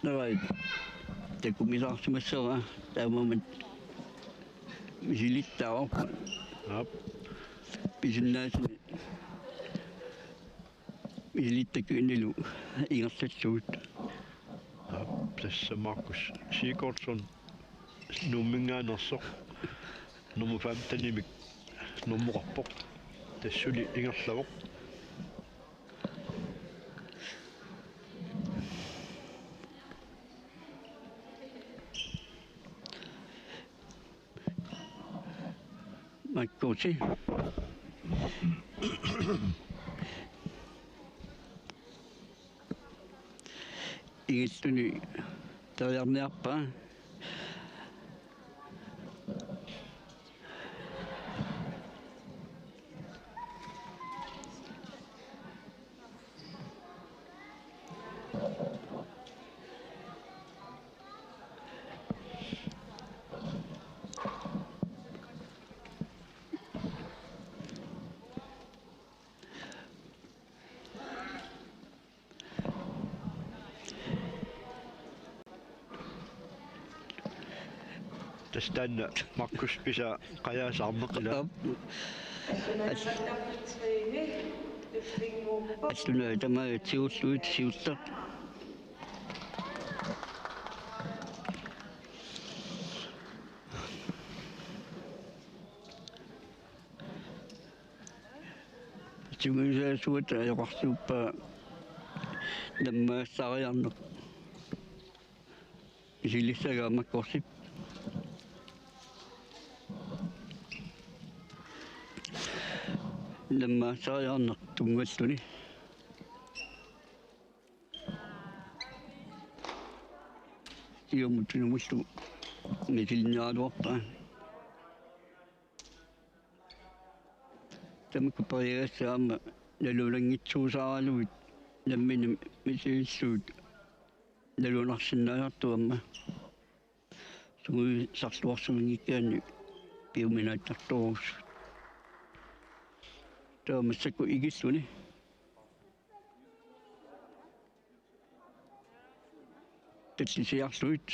nerit takumisaarsimassavaa, taamaammat misilittaavoq. Aap. Pisinnaasumik misilittakkannilu ingerlallugit. Aap, tassa Markus Sigurdsson Nuumminngaanneersoq nummer femtenimik normoqarpoq. Tassa suli ingerlavoq. Markusi. Ingilluni periarniarpaa. Taanna Markus pisaa qajasaarneq ila. Aap. As-, asuna tamaat siulluit siulleq. Tungiusaasuata ajoqersuuppaa nammaassaariarneq. Misilissagaa Markusip. Nammaassaariarneq tunngalluni. Siumut tunumullu misilinniaraluarpaa. Tamakku periagassat aamma nalunanngitsuusaaraluit nammineq misilissuit nalunarsinnaasartut aamma sungiusarluarsimanngikkaanni piuminaattartorujussuit. Taava massakkut ikilluni. Tallisiarlugit.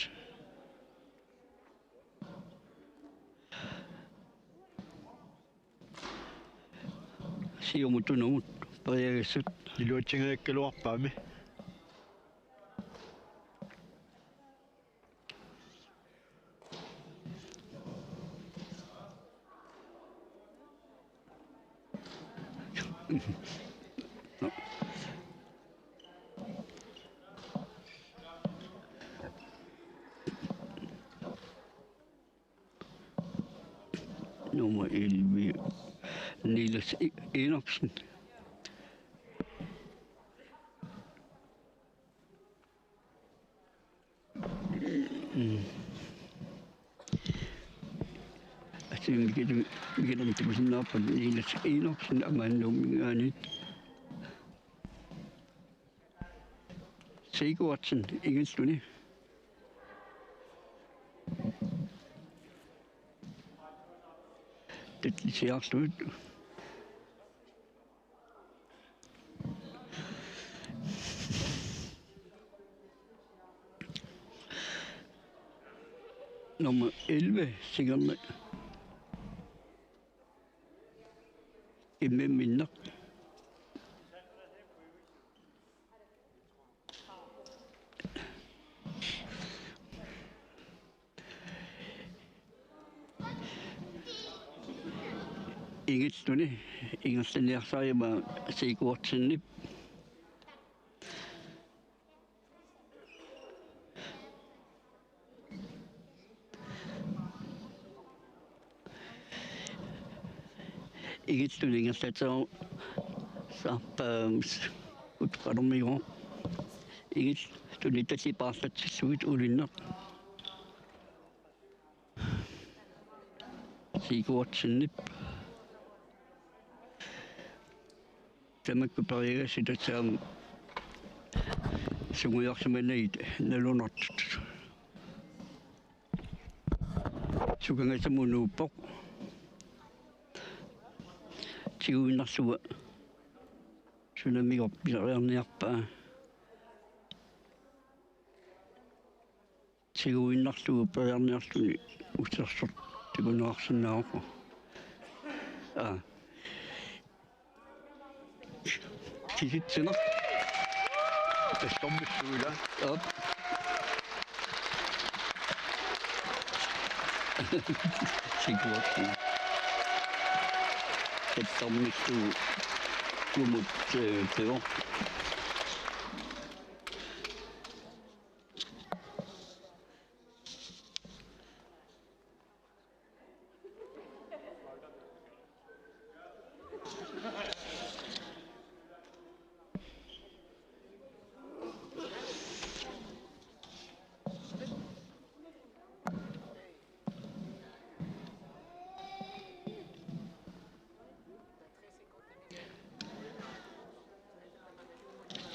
Siumut tunumut periagassat. Iluatsinngikkaluarpaami. Nummer elleve, Niels E-, Enoksen. Mm. Asuli Mikkel-, Mikkelermi takusinnaavarput Niels Enoksen aamma Nuumminngaanniit. Sigurdsen ikilluni. Tallisiarlugit. Nummer elleve, Sigurd Imminnak. Ikilluni ingerlanniarsarivaa Sigurdsenip. Ikilluni ingerlaterusaarpaamik utoqqalermigooq. Ikilluni tallipaarlatsillugit ulinneq. Sigurdsenip. Tamakku periagassat tassa aamma sungiusimanagit nalunartut. Sukangasamut nuuppoq. Tiguinnarlugu sunamigooq pisariarniarpaa. Tiguinnarlugu periarniarluni utersoq takuneqarsinnaavoq. Aa. Kisitsineq. Tassarmillugu ila. Aap. Sigurdsen. Tassarmillugu Kumut, eh, Teo.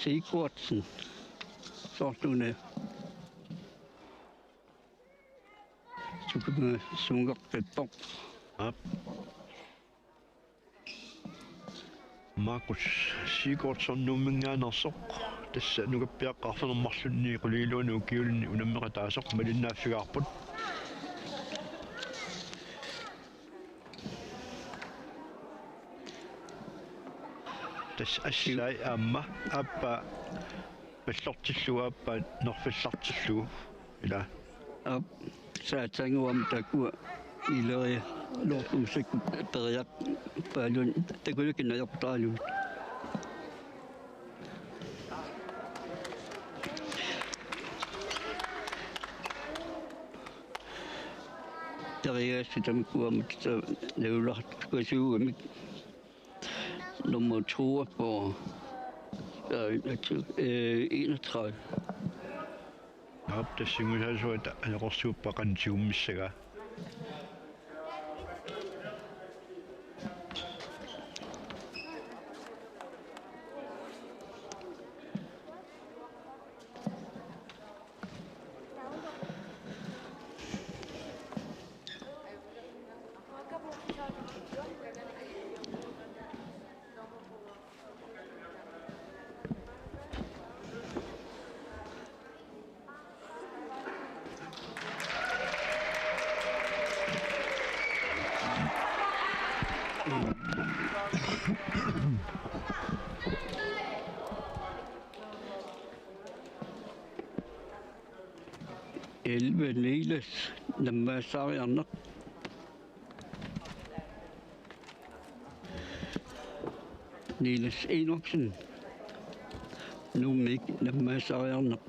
Sigurdsen. Soorlu una. Sukuma sungerpippoq. Aap. Markus Sigurdsson Nuumminngaanneersoq. Tassa nukappiaqqat arfineq-marlunni qulingiluanut ukiulinni unammeqataasoq malinnaaffigaarput. Tassa assai aamma aappaa pallortillugu aappaa nerfallartillugu ila. Aap, saatsanguam takua ileria lortuusakkut periaq paalun takulikinnajartaalun. Teriaassi tamakkuamut nalunaartukasiugamik. Nummer to på, øh, øh, enogtredive. Aap, tassungusaasuata ajoqersuuppaa qanoq siummissagaa. Elleve Niels, nammaassaariarneq. Niels Enoksen, Nuummiit, nammaassaariarneq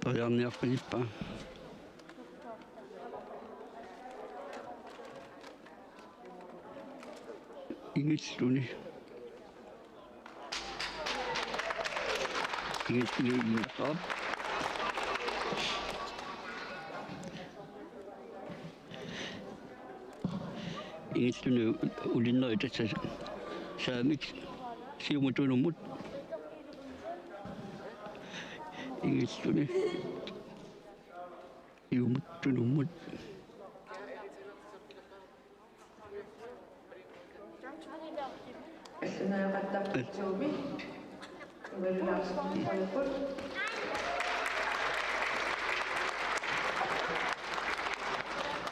periarniarfigippaa. Ingilluni. Ingilluni. Ingilluni ulinnerit tassa saamik siumut tunummut. Ingilluni siumut tunummut.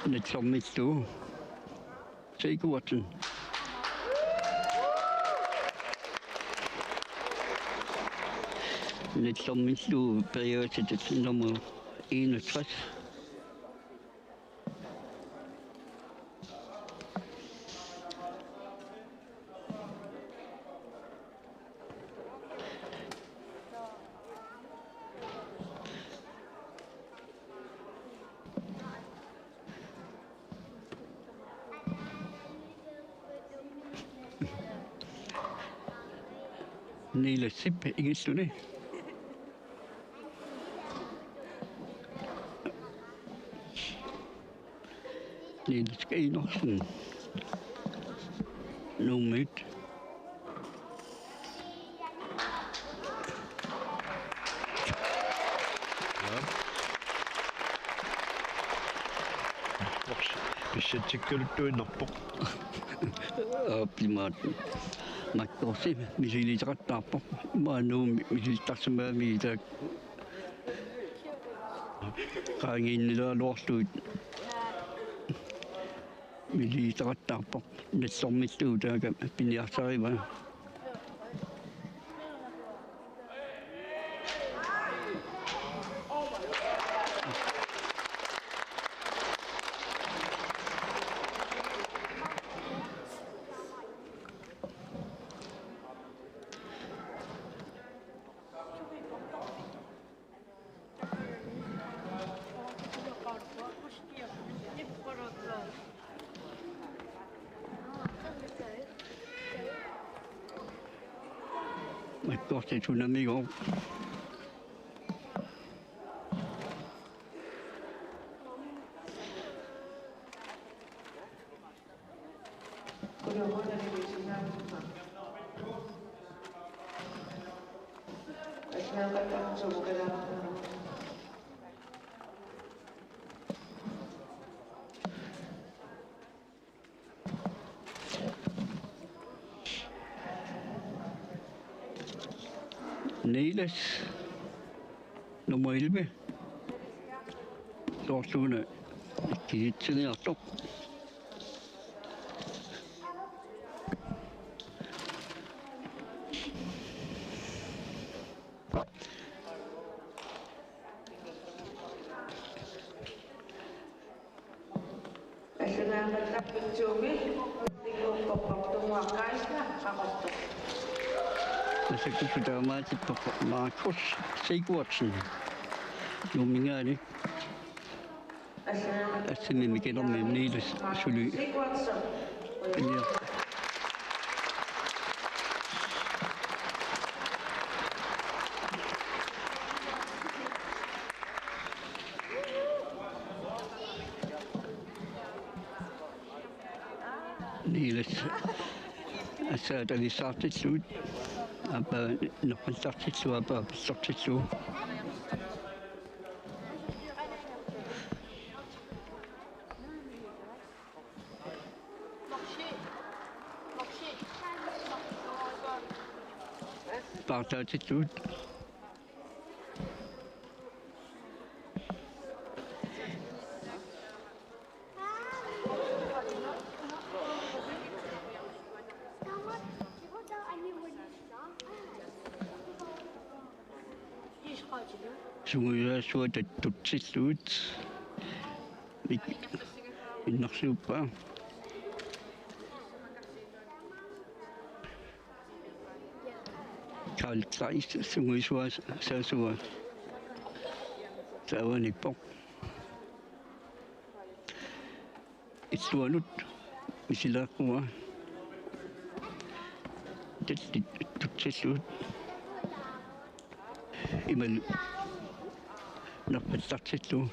Nitsormiittu. Seikuatun. Nitsormiittu periaasetat nummer enogtres. Niels Sip, Ingilluni. Niels Enoksen. Nuummiit. Pissatsikkaluttuinnarpoq. Aap, imaattoq. Makkorsi misilittaqattaarpoq. Imaannuummi misilittarsimagamigit taakku qaangiinnileraluarlugit misilittaqattaarpoq. Nitsormiittu taakku piniarsarivaa. Makkorsi tunamigooq. Niels, nummer elleve. Soorluuna ikkisitsiniartoq. Tassa taamaatippoq Markus Sigurdsen Nuumminngaanniit. Assammik Mikaelermi Niels suli. Niels. Aasaq avissaartillugit. Aappaa nerpallartillugu, aappaa pallortillugu. Paartaatitut. Sungiusaassuat tattutsilluit. Ik-, innarsiuppaa. Karl Kleist sungiusuaassuaq. Taavaniippoq. Illuanut misileeqqua. Tallit tutsilluut. Imaluunniit nerpallartillugu.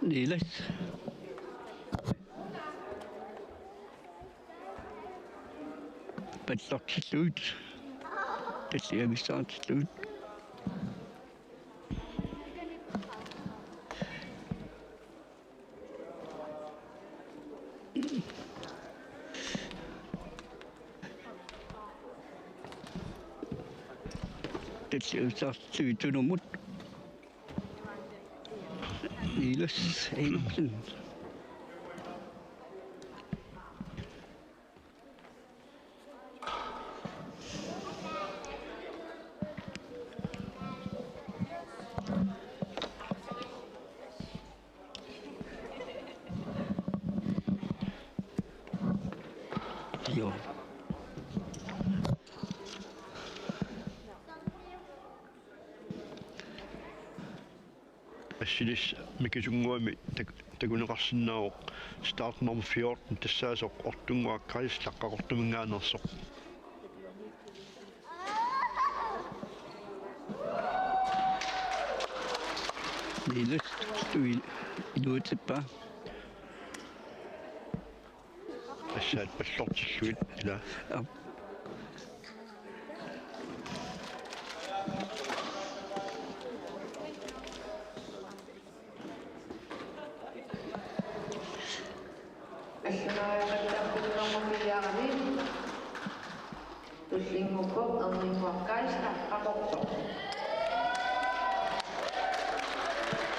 Niels. Pallortillugit. Tallit avissaartillugit. Tallit avissaartillugit tunummut. Niels Enoksen. Joo. Assilis mikisunnguamik tak-, takuneqarsinnaavoq start nummer fjorten tassaasoq Ortunnguaq Kais Laqqaqortuminngaanneersoq. Niels tui iluatippaa. Aasaq pallortillugit ila. Aap. Tullinnguuppoq Ortunnguaq Kais Laqqaqortoq.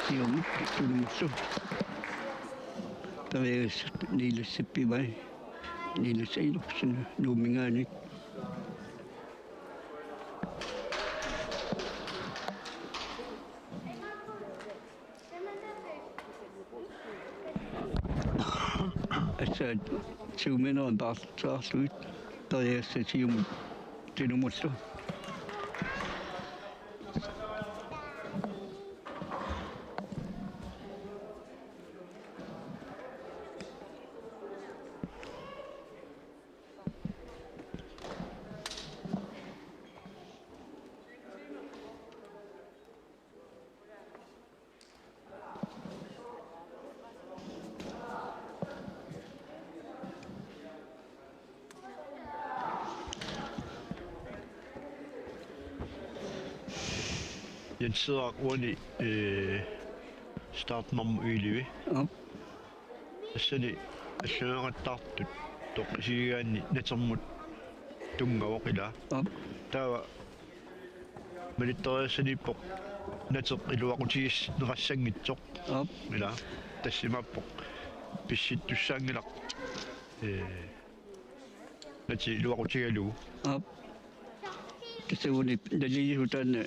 Siumut tullinnguullugu. Tavius Niels Sippimai. Niels Enoksen Nuumminngaanniit. Aasaq siuminngaanniit paarlaarlugit periassat siumut tunummullu. Jens Henrik uani, øh, startnummer elleve. Aap. Tassani alloriaqattaartut toqqissagaanni natermut tunngavoq ila. Aap. Taava malittoriassaniippoq nateq iluaqutigineqassanngitsoq. Aap. Ila. Tassa imaappoq pissittussaanngilaq. Ee, Ati iluaqutigalugu. Aap. Tassa uani nalilisut taanna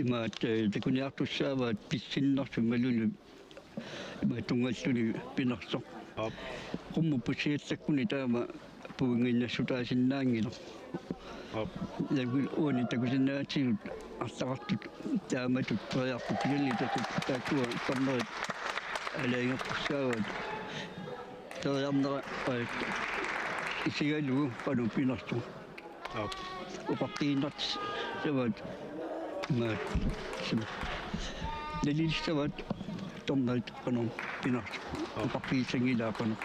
imaat, eh, takuniartussaavaat pissinnersut imaluunniit imaat tunngalluni pinersoq. Aap. Qummut pusiallakkuni taama puinnginnassutaasinnaanngilaq. Aap. Taku-, uani takusinnaatigut arlaqartut taamatut periarput kisianni taku-, taakkua dommerit aalajangertussaavaat. Periarnera, eh, isigalugu qanoq pinersoq. Aap. Oqartiinnartissavaat imaat, sima. Nalilissavaat dommerit qanoq pinersoq. Aap. Oqarfigissanngilaa qanoq.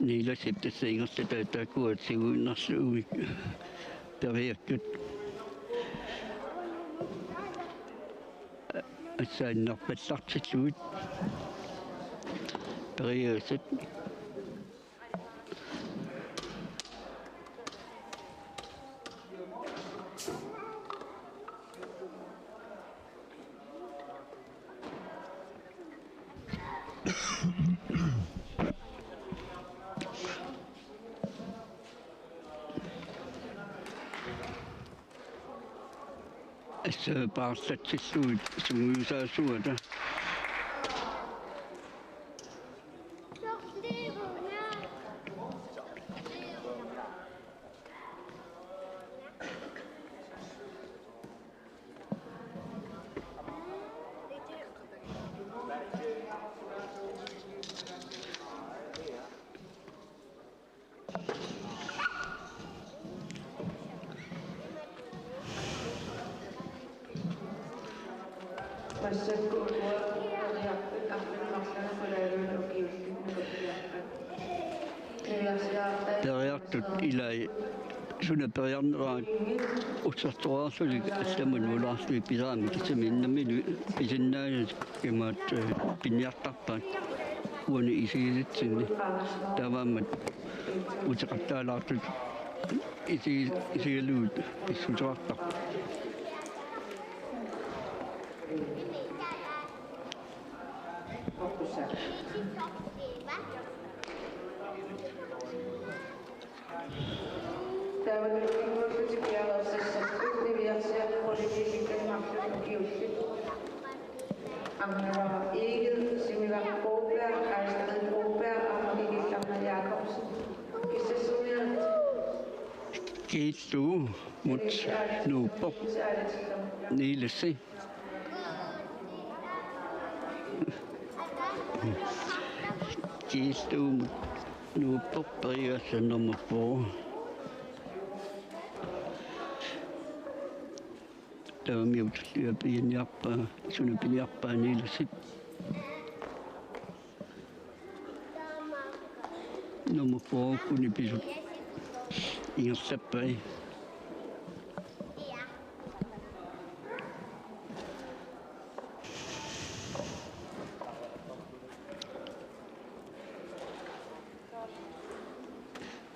Niilasip tassa ingerlataa taakkua siuinnarluumik periakkut. Assaannarpallartillugit periaasat. Assa paarlatsillugit sungiusaasuata. Periartut ilai suna periarneraat ussartoraarlutik allamut nulaarlutik pisaramik tassami innammilu pisinnaasut imaat, eh, piniartarpaat uani isigisatsinni. Taamaammat uteqattaalaartut isi-, isigalugit pissuteqartarput. Taava nutsinngullutik piareersassapput niviarsiat politikkikkani marluk ukiullit. Arnavara Egede, Similar Broberg, Astrid Broberg, aamma Kikillarna Jakobsen. Kissassumiat. Kiillugu mut nuuppoq Niilassi. Kiillugu mut nuuppoq periaasat nummer fire. Taamaammat tullia piniarpaa, suna piniarpaa Niilasip. Nummer fire-kkuni pisut ingerlappai.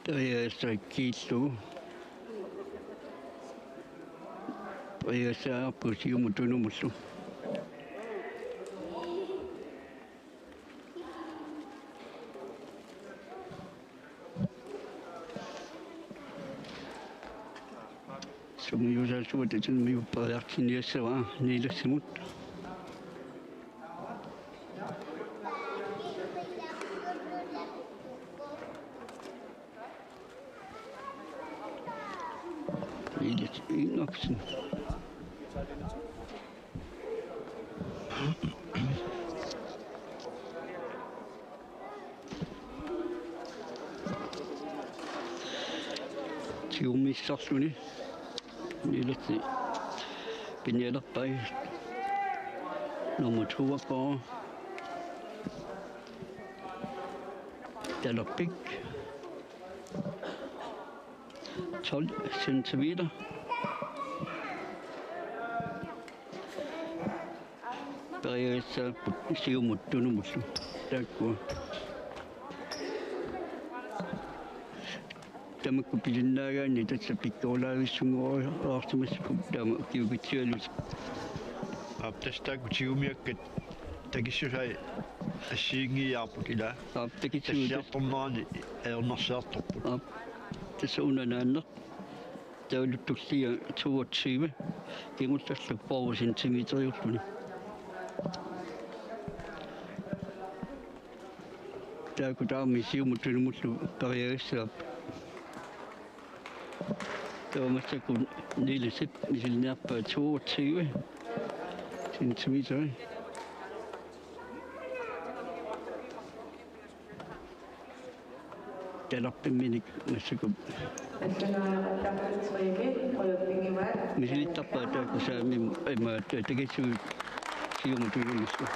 Periaasat kiillugu. Periaasat aappu siumut tunumullu. Sungiusaasuata tassami periarfissiniassavaa Niilassimut. Niilas Enoksen. Siumissarluni Niilassi pinialerpai. Nummer toogfyrre. Talerpik. tolv centimeter. Periarfissaapput siumut tunumullu. Taakkua. Tamakku pisinnaagaanni tassa pikkorulaavissunngoreersimassapput taama ukiukitsialu. Aap, tassa taakku tigumiakkat takissusai assigiinngiiaarput ilaa. Aap, takissuit. Tassiartornerani ajornarsiartorput. Aap, tassa una naanneq. Taavalu tullia toogtyve, kingullerlu fyrre centimeteriulluni. Taakku tamarmik siumut tunumullu periarfissaapput. Taava massakkut Niilasip misiliiniarpaa toogtyve centimeteri. Talerpimminik massakkut. Misiliittarpaa taakku saamimmi imaattoq takissuit siumut tunumullu.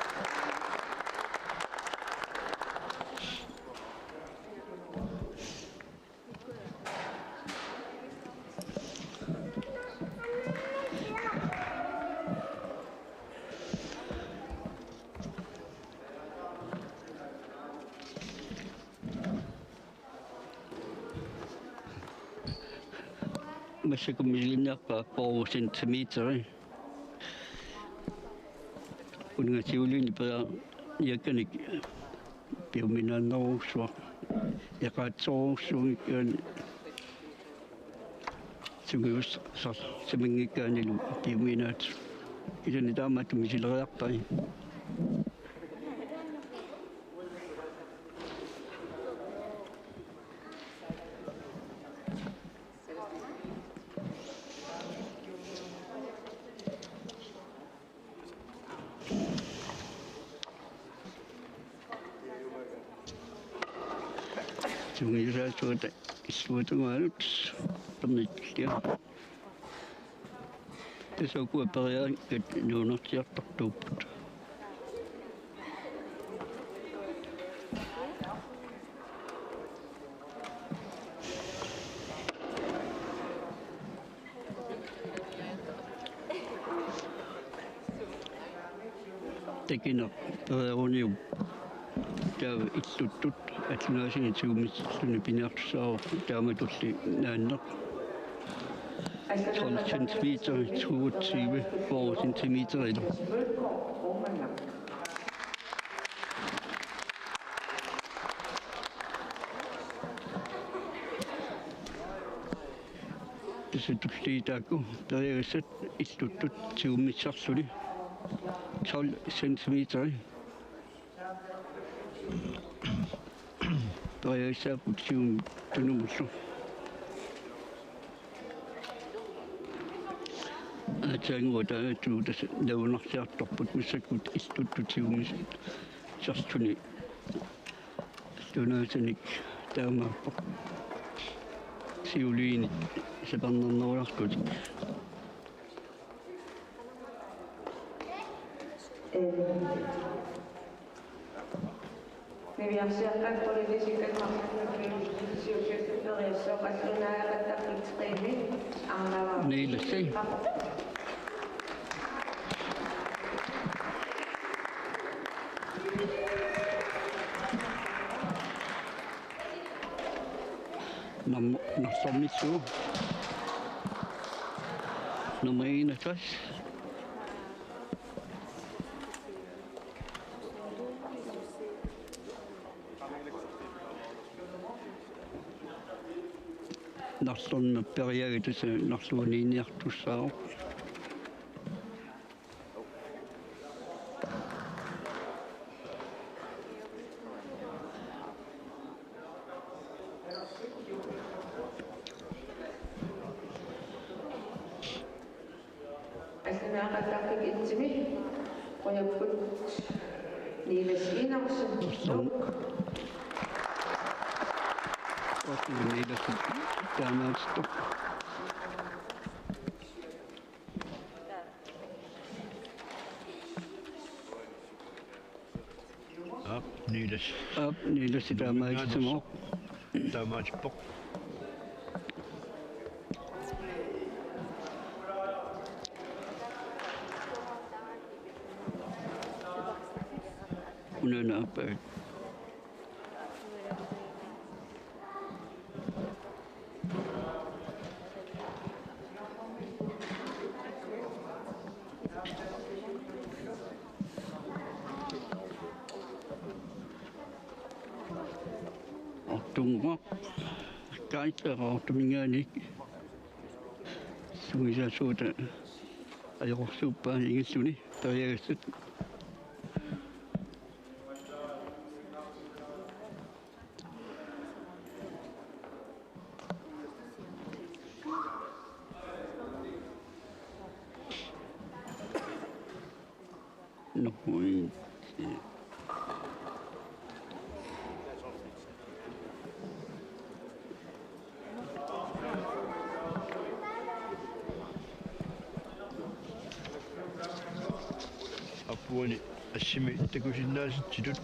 Massakkut misiliiniarpaa fyrre centimeteri. Uunga siuliini periarfissaanik piuminaannerujussuaq. Eqaatsorujussuunngikkaanni sungiussarsimanngikkaannilu piuminaatsoq. Kisianni taamaattumik misileriarpai. Sungiusaassuata illuatungaanut pernittullia. Tassa ukua periarfissat nuunarsiartortuupput. Takineq pereeruniuk taava illuttut atlunaasinik tigummisarluni piniartussaavoq taamatulli naanneq. Tolv centimeter, toogtyve, fyrre centimeterilu. Tassa tulliit taakku periarfissat illuttut tigummissarluni tolv centimeteri. Periarfissaapput siumut tunumullu. Aatsaannguaq taanna tassa nalunaarsiartorput massakkut illuttut tigummissarluni. Atlunaasinik taamaappoq. Siuliini sapernernerulaartutik. Em, niviarsiaqqat politisikkat marlunnik siuliusseriassaaq atlunaaqattaartut tremi arnavaa. Niilassi. Nam-, Narlornissuup nummer enogtres. Narlorneq periarfissaq tassa narluaniinniartussaavoq. Asinaaqattaarpik itsimi. Qujapput Niilas Iinersen. Nuuk. Niilas taamaattoq. Aap, Niilas. Aap, Niilas taamaattoq. Taamaattoq. Unaana aappaa. Artunngua. Kaitsa artuminngaanniit. Sungiusaasuuta ajoqersuuppaa ingilluni periagassat. Nå, ui. Apuani assimi takusinnaasitsitut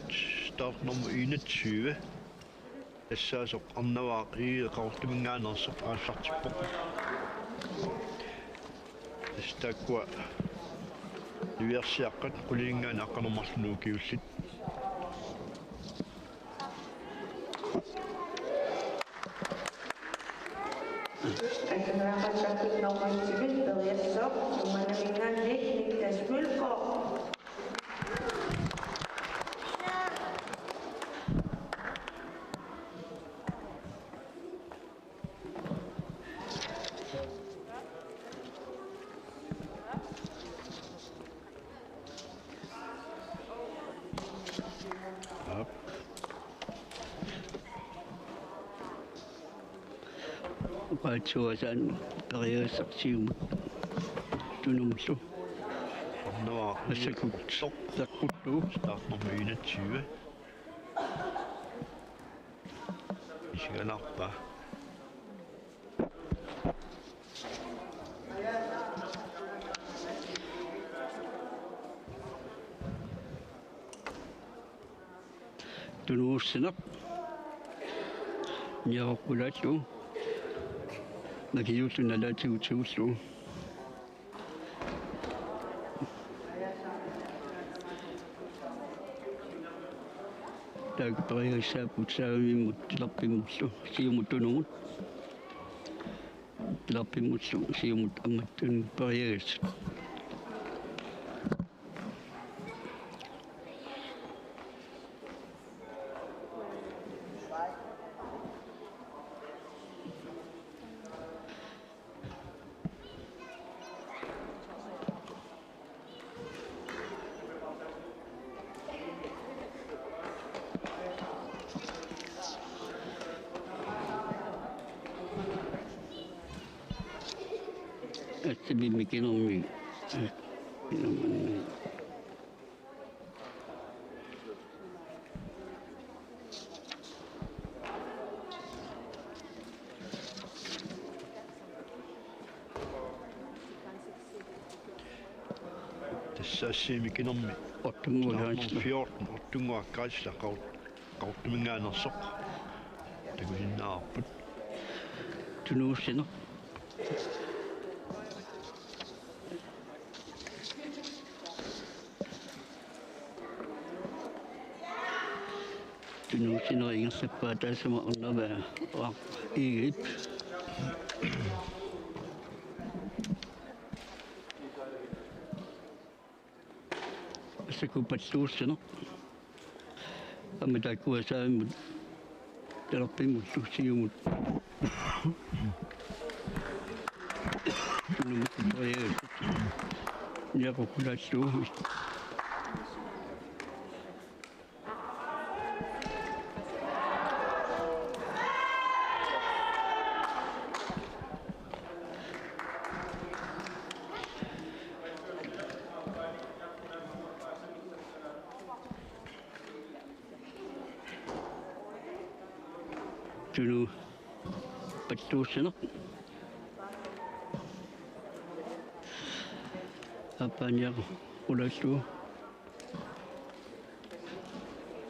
startnummer enogtyve. Tassaasoq Arnavaaq I G Qaqortuminngaanneersoq aallartippoq. Tassa taakkua niviarsiaqqat qulininngaanniit aqqaneq-marlunnik ukiullit. Akunneraqattaartut nummer et-imik periassooq Uummannaminngaanniit Niklas Mølgaard. Aap. Oqaatsuasaanut periagassaq siumut tunumullu. Nå, massakkut soq saqqullugu. Startnummer enogtyve. Isigaluarpaa. Tunuussineq. Niaqoq qulaallugu. Makiulluni nalaatigut tigullugu. Taakku periagissaapput saavimimmut tilerpimmullu siumut tunumut. Tilerpimmullu siumut ammattunut periagassat. Assimi mikinermi. Tassa assimi mikinermi. Ottunngua Kaitsla. Fjorten, Ottunngua Kaitsla, Qaqor-, Qaqortuminngaanneersoq. Takusinnaavarput. Tunuussineq. Tunuussineq ingerlappaa, taassuma Arnavaaq I G-p. Massakkut palluussineq. Aamma taakkua saavimmi talerpimmullu siumut. Nummer tre. Niaqoq qulaallugu. Tunuu palluussineq. Aappaa niaqoq qulaallugu.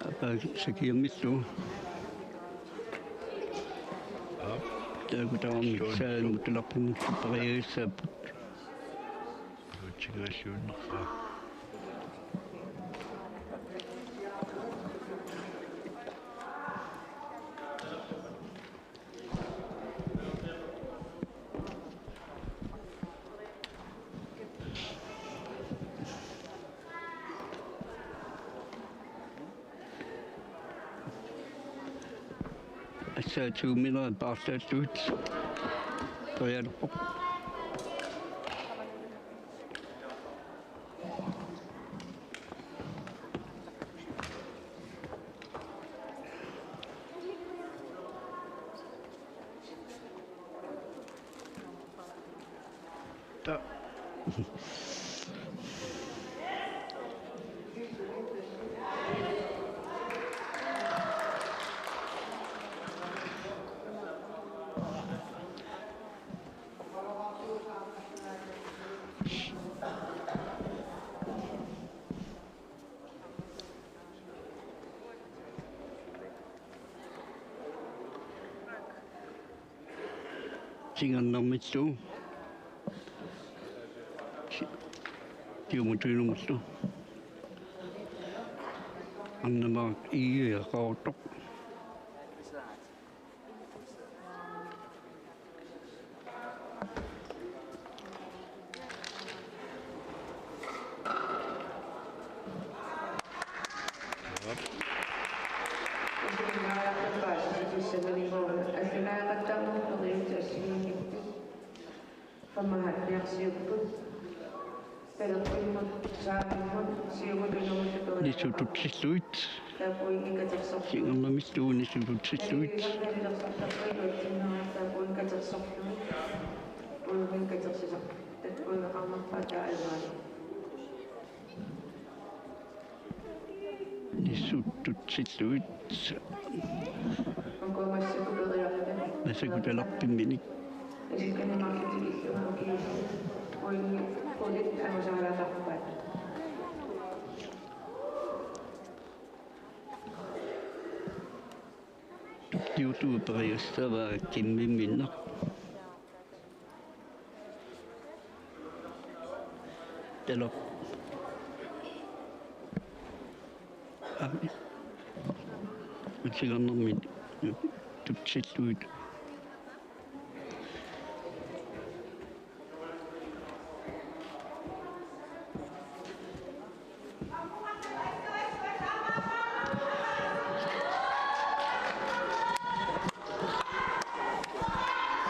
Aappaa sakiammillugu. Aap. Taakku tamarmik saavimmi talerpimmut periagissaapput. Utsingaalluunnerpaa. Assaatigut minera paarlaallugit perialerpoq. Ta- Singernermillu. Si-, siumut tunumullu. Arnamaaq Egede Qaqortoq. Nissut tutsillugit. Singernermillu nissut tutsillugit. Nissut tutsillugit. Massakkut talerpimminik. Tuttiutut periussavaa Kimmimminneq. Talerp-. Aa. Singernermik tutsillugit.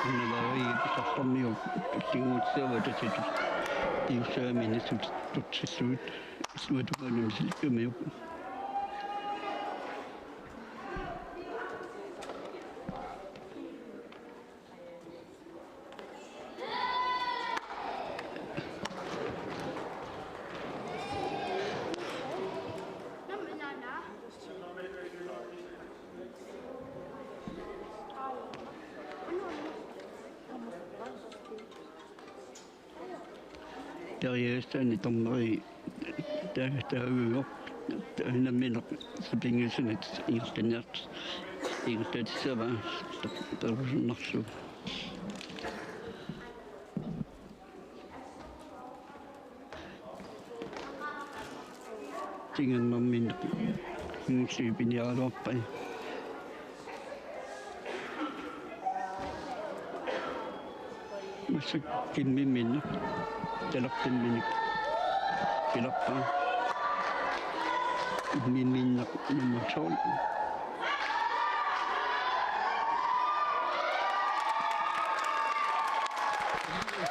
Arnamaaq Egede Qaqortoq, tullinnguutissavaa tassani. Piussaami nissut tutsillugit. Illuatungaanut misilittumiuk. Periaassaani dommeri taa-, taagugooq, nammineq sapinngisanik ingerlanniart-, ingerlatissavaa, per-, perusunnarlugu. Singernermik kingulliit piniaraluarpai. Massakkut Kimmimminneq talerpimminik pilerpaa. Kimmimminneq nummer tolv.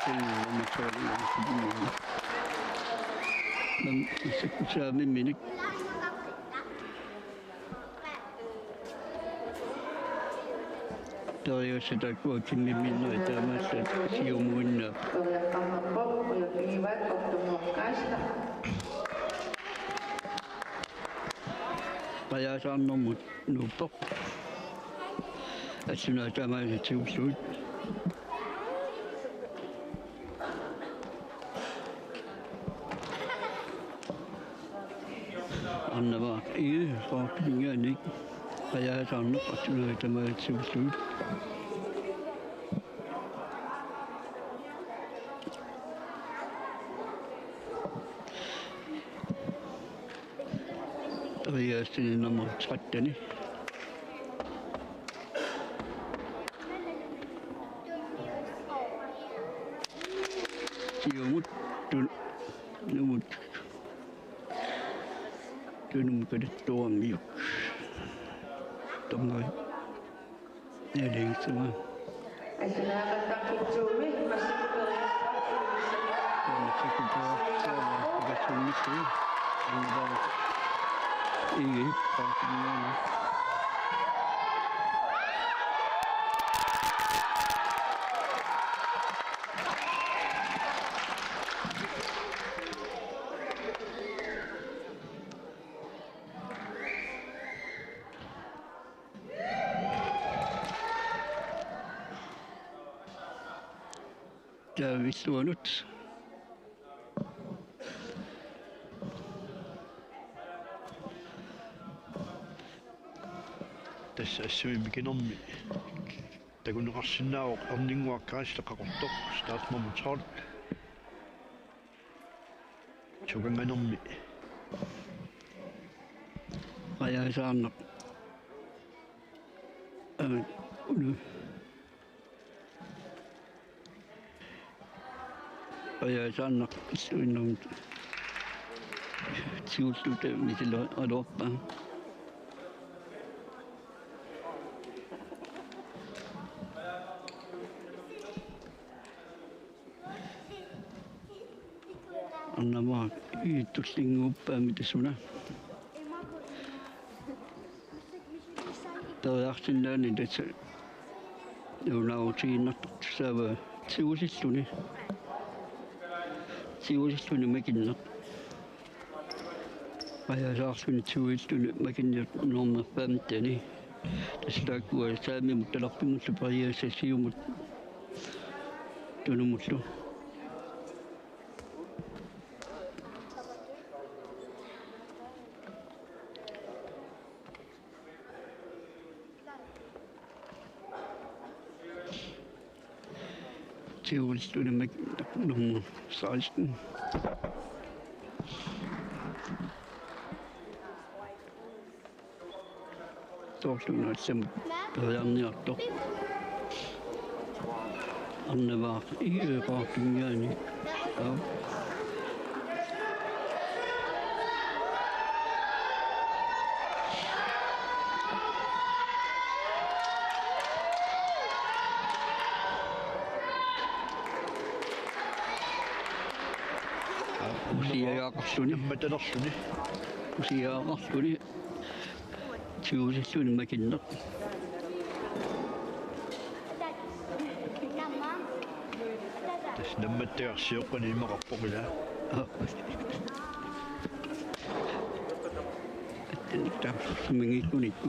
Nummer tolv, Kimmimminneq. Massakkut saamimminik. Periaaseq taakkua Kimmimminnerit taamaallaat siumuinnaq. Qajaasaarnermut nuuppoq. Assunaat taamaallaat siulluit. Arnamaaq Egede Qaqortup ingaannik qajaasaarneq assunaat taamaallaat siulluit. Riasini nummer tretten. Siumut tun-, numut. Tunumut katattuarmiuk. Dommeri. Naligiissuma. Asinaaqattaarfitsuumi massakkut periarfissarfigissami. Massakkut periarfissarfigissami. Ii, paartinniana. Taava illuanut. Tassa assimi mikinermi takuneqarsinnaavoq Erninnguaq Geisler Qaqortoq, startnummer tolv. Sukanganermi. Qajaasaarnaq. Aamma ulu. Qajaasaarnaq illuinnarmut. Siulluta misilaaraluarpaa. Arnamaaq iitsullinnguppaami tasuna. Periarsinnaani tassa nalunaarutigiinnartartussaavaa tigusilluni. Tigusilluni makinneq. Qajaasaarluni tigusilluni makinneq nummer femten-i. Tassa taakkua saamimut talerpimmullu periassat siumut tunumullu. Tigusilluni makinneq nummer seksten. Soorlu una allamut periarniartoq. Arnamaaq iiqaartungaani. Aap. Usiaaqarluni. Nammatalerluni. Usiaaqarluni. Tigusilluni makinneq. Tassa nammattagarsiuqqani imaqarpoq ilaa. Aap. Tassami mingiikkunikku.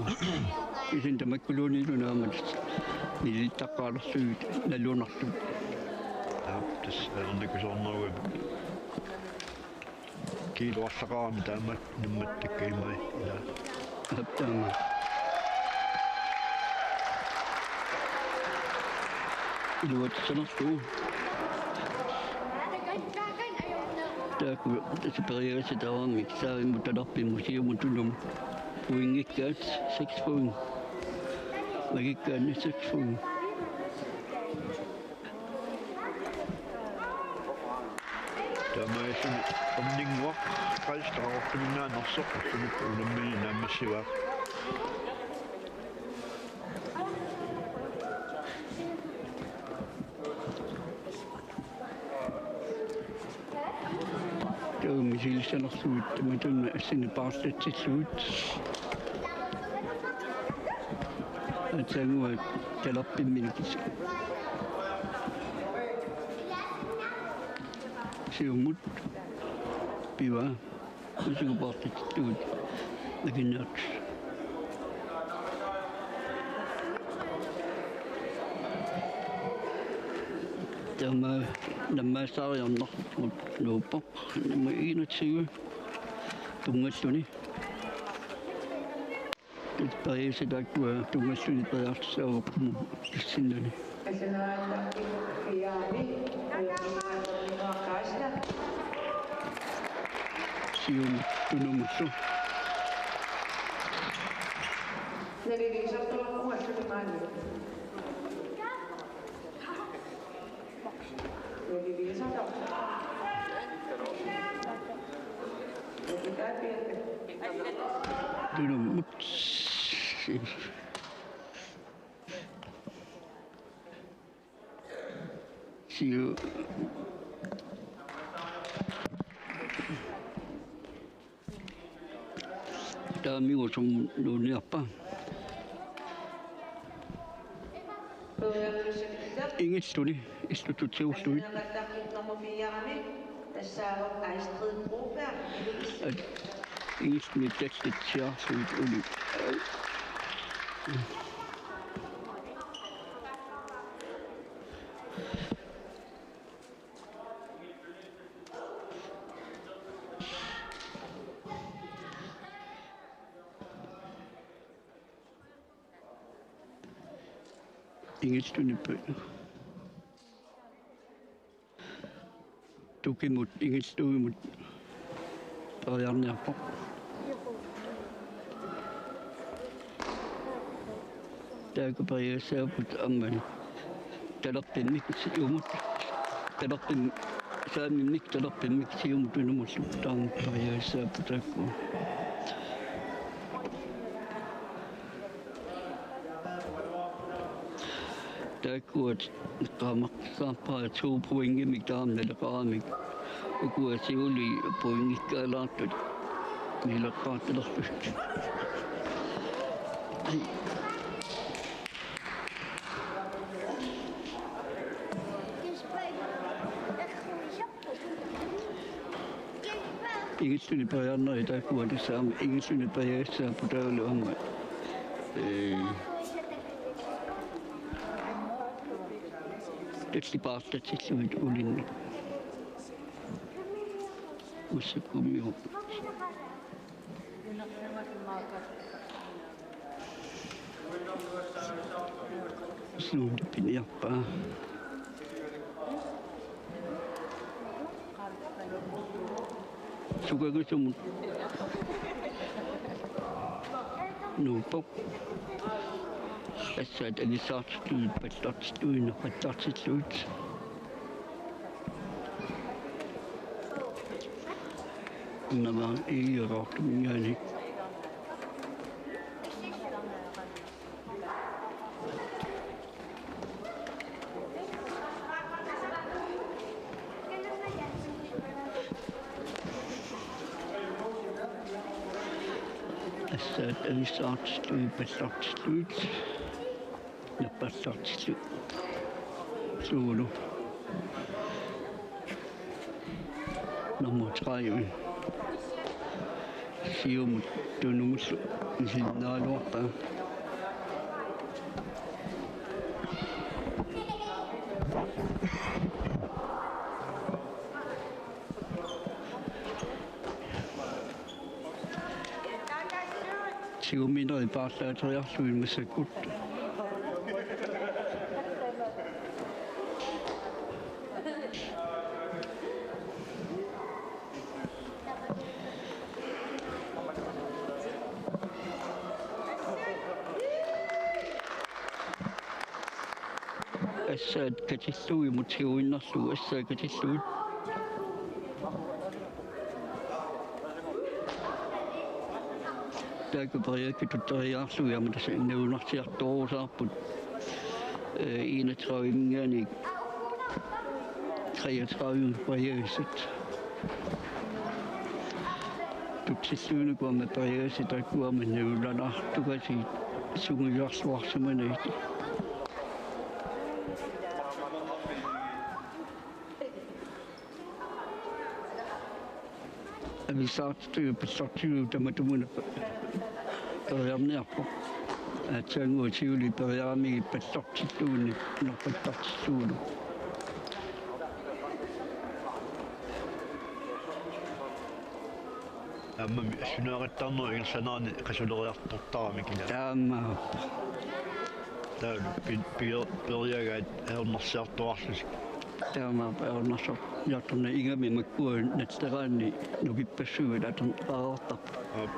Isin tamakkuluunniillu naammat nilittaqqaalerlugit nalunartut. Aap, tassa ajornakusoornerugami. Kiiluarlaqarami taama nammattakka imai ilaa. Aap, taama. Iluatsanerlu. Taakku tassa periassat tamarmik saamimut talerpimmut siumut tunumut. Pointikkaat seks point. Makikkaanni seks point. Taamaasilluni Erninnguaq Geisler Qaqortuminngaanneersoq ullumi unammini naammassivaat. Taava misilissanerlugit tamatuma assini paarlatsillugit. Aatsaannguaq talerpimminik siumut pivaa. Usigu paarlatsillugit makinneq. Taama nammaassaariarneq nuuppoq. Nummer enogtyve. Tunngalluni. Periassat taakkua tunngalluni periarfissaavoq tassinnani. Siumut tunumullu. Tunummut. Siu. Taamigusunnguuniarpa. Ingilluni, illututsiulluni. Ingilluni tallitsiarlugit uli. Ingilluni pe-, tukimut ingilluimut periarniarpoq. Taakku periarfissaapput aamma talerpimmik siumut. Talerpim-, saamimmik talerpimmik siumut unumullu taama periarfissaapput taakku. Taakkuat qaamaqaarpaa to pointimik taama naleqaramik. Ukua siulii pointikkaalaartut. Mileqqaatalerput. Ai. Ingilluni periarneri taakkuani saam ingilluni periarfissaapput taavalu aamma. Ee. Tallipaartatsillugit ulinnut. Ussukkumiu. Suut piniarpaa. Sukagisumut. Nuuppoq. Assaat anissaartillugit, pallartillugit, napattartillugit. Unama iigaartuminngaanniit. Assaat anissaartillugit, pallartillugit. Napallartillu. Suulu. Nummer tredive. Siumut tunumullu misilinnaagaluarpaa. Siuminerit paarlaateriarlugit massakkut. Assaat katillugimut siuinnarlugu, assaat katillugit. Taakku periakkatut teriaarlugit aamma tassa nalunaarsiartorusaarput, ee, enogtredive-minngaanniit treogtredive periaasat. Tutsilluinnarput aamma periaasat taakku aamma nalunartukasiit sungiusarluarsimanagit. Anissaartitut pallartillugu tamatumuuna periarniarpoq. Aatsaannguaq siulii periaramigit pallartilluguni napattartillugulu. Aammami sunaaqattaarnerup ingerlanerani qasuleriartortaramik ilaa. Taamaappoq. Taavalu pi-, pier-, periagaat ajornarsiartoraarlutik. Taamaappoq ajornarsiartorneq, ingammik makkua nalleraanni nukippassuit atorneqareertarput. Aap.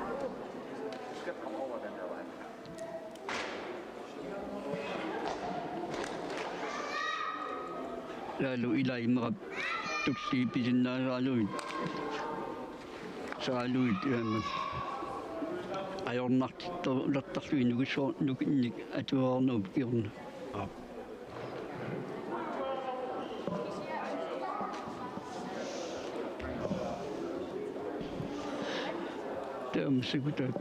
Taavalu ilaa immaqa tulliit pisinnaasaralugit. Saalugit, ehm, ajornartittortarlugit nukissoo-, nukinnik atuarnerup kingorna. Aap. Aamma sikutak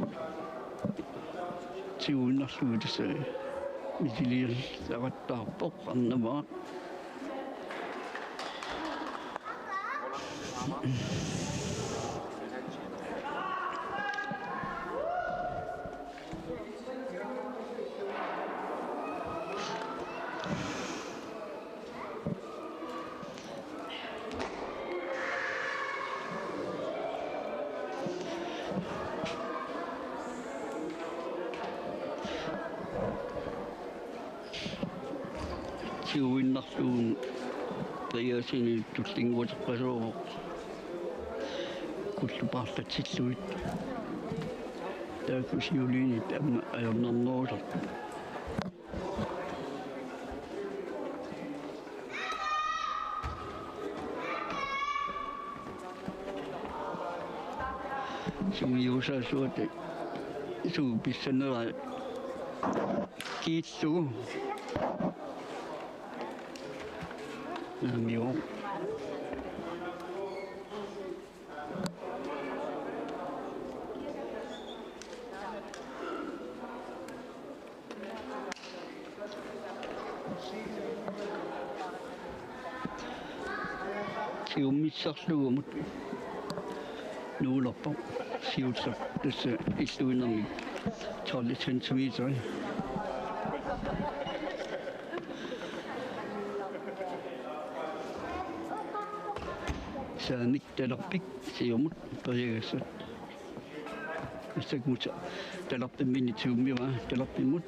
tiguinnarlugu tassa misiliallaqqattaarpoq arnamaaq. Tiguinnarlugu Andreasenip tullinnguuteqqasuuvoq. Qullup paarlatsillugit. Taakku siuliini aamma ajornarnerusarput. Sungiusaasuat suu pissanera kiillugu. Naamik. Siumissarlugumut nuulerpoq siulleq tassa illuinnarmik tolv centimeter. Saamik talerpik siumut periagassat. Massakkut talerpimminni siummiva talerpimmut.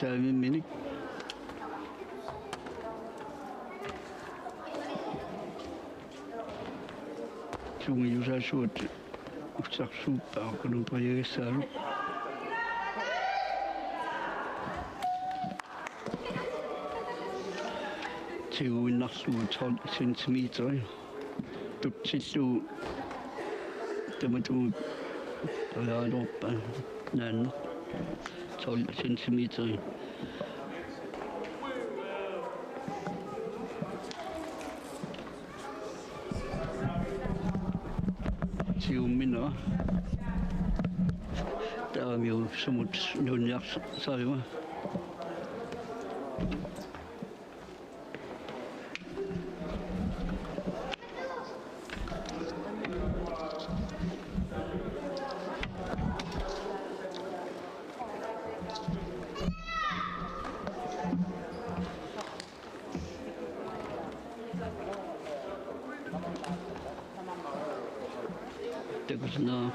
Saamimminik. Sungiusaasuat ussarsuuppaa qullup periagassaalu. Tiguinnarlugu tolv centimeter. Tutsillugu tamatuma periaraluarpaa naanna tolv centimeter. Siumminera. Taamiu sumut nuunniarsariva. Takusinnaavara,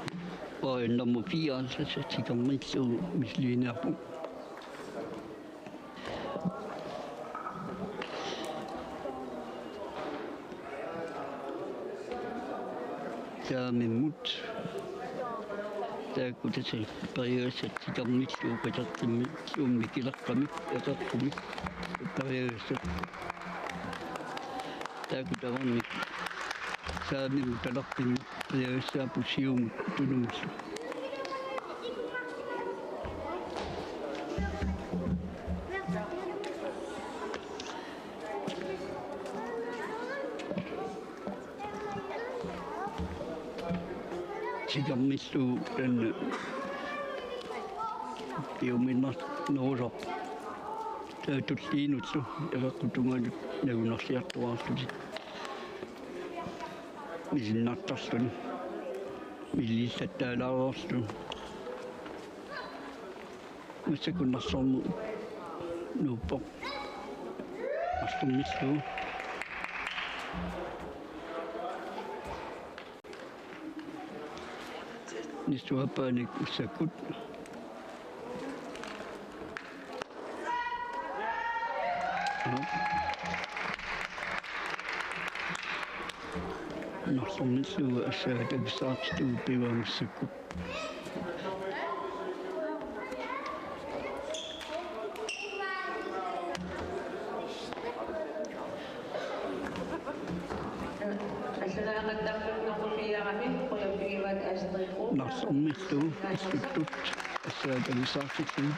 oi, nummer fire, så, så tigger man så mislinerer på. Saamimmut. Taakku tassa periagassat titarmillu katartimmillu mikilaqqamik ateqqumik periagassat. Taakku tamarmik saamimmut talerpimmik periagassaapput siumut tunumullu. Titarmillu taanna piuminarnerusarpoq. Taava tulliinullu apeqqutungaanut nagunarliartuaarlutik. Misinnartarluni. Misilillattaalaarluni. Massakkut Narsornermut nuuppoq. Narsornermillu. Nissuappaanik massakkut. Narsornermillu assaata pissaartitut piumassakkut. Narsormiillu assuttut assaatanissaartillugit.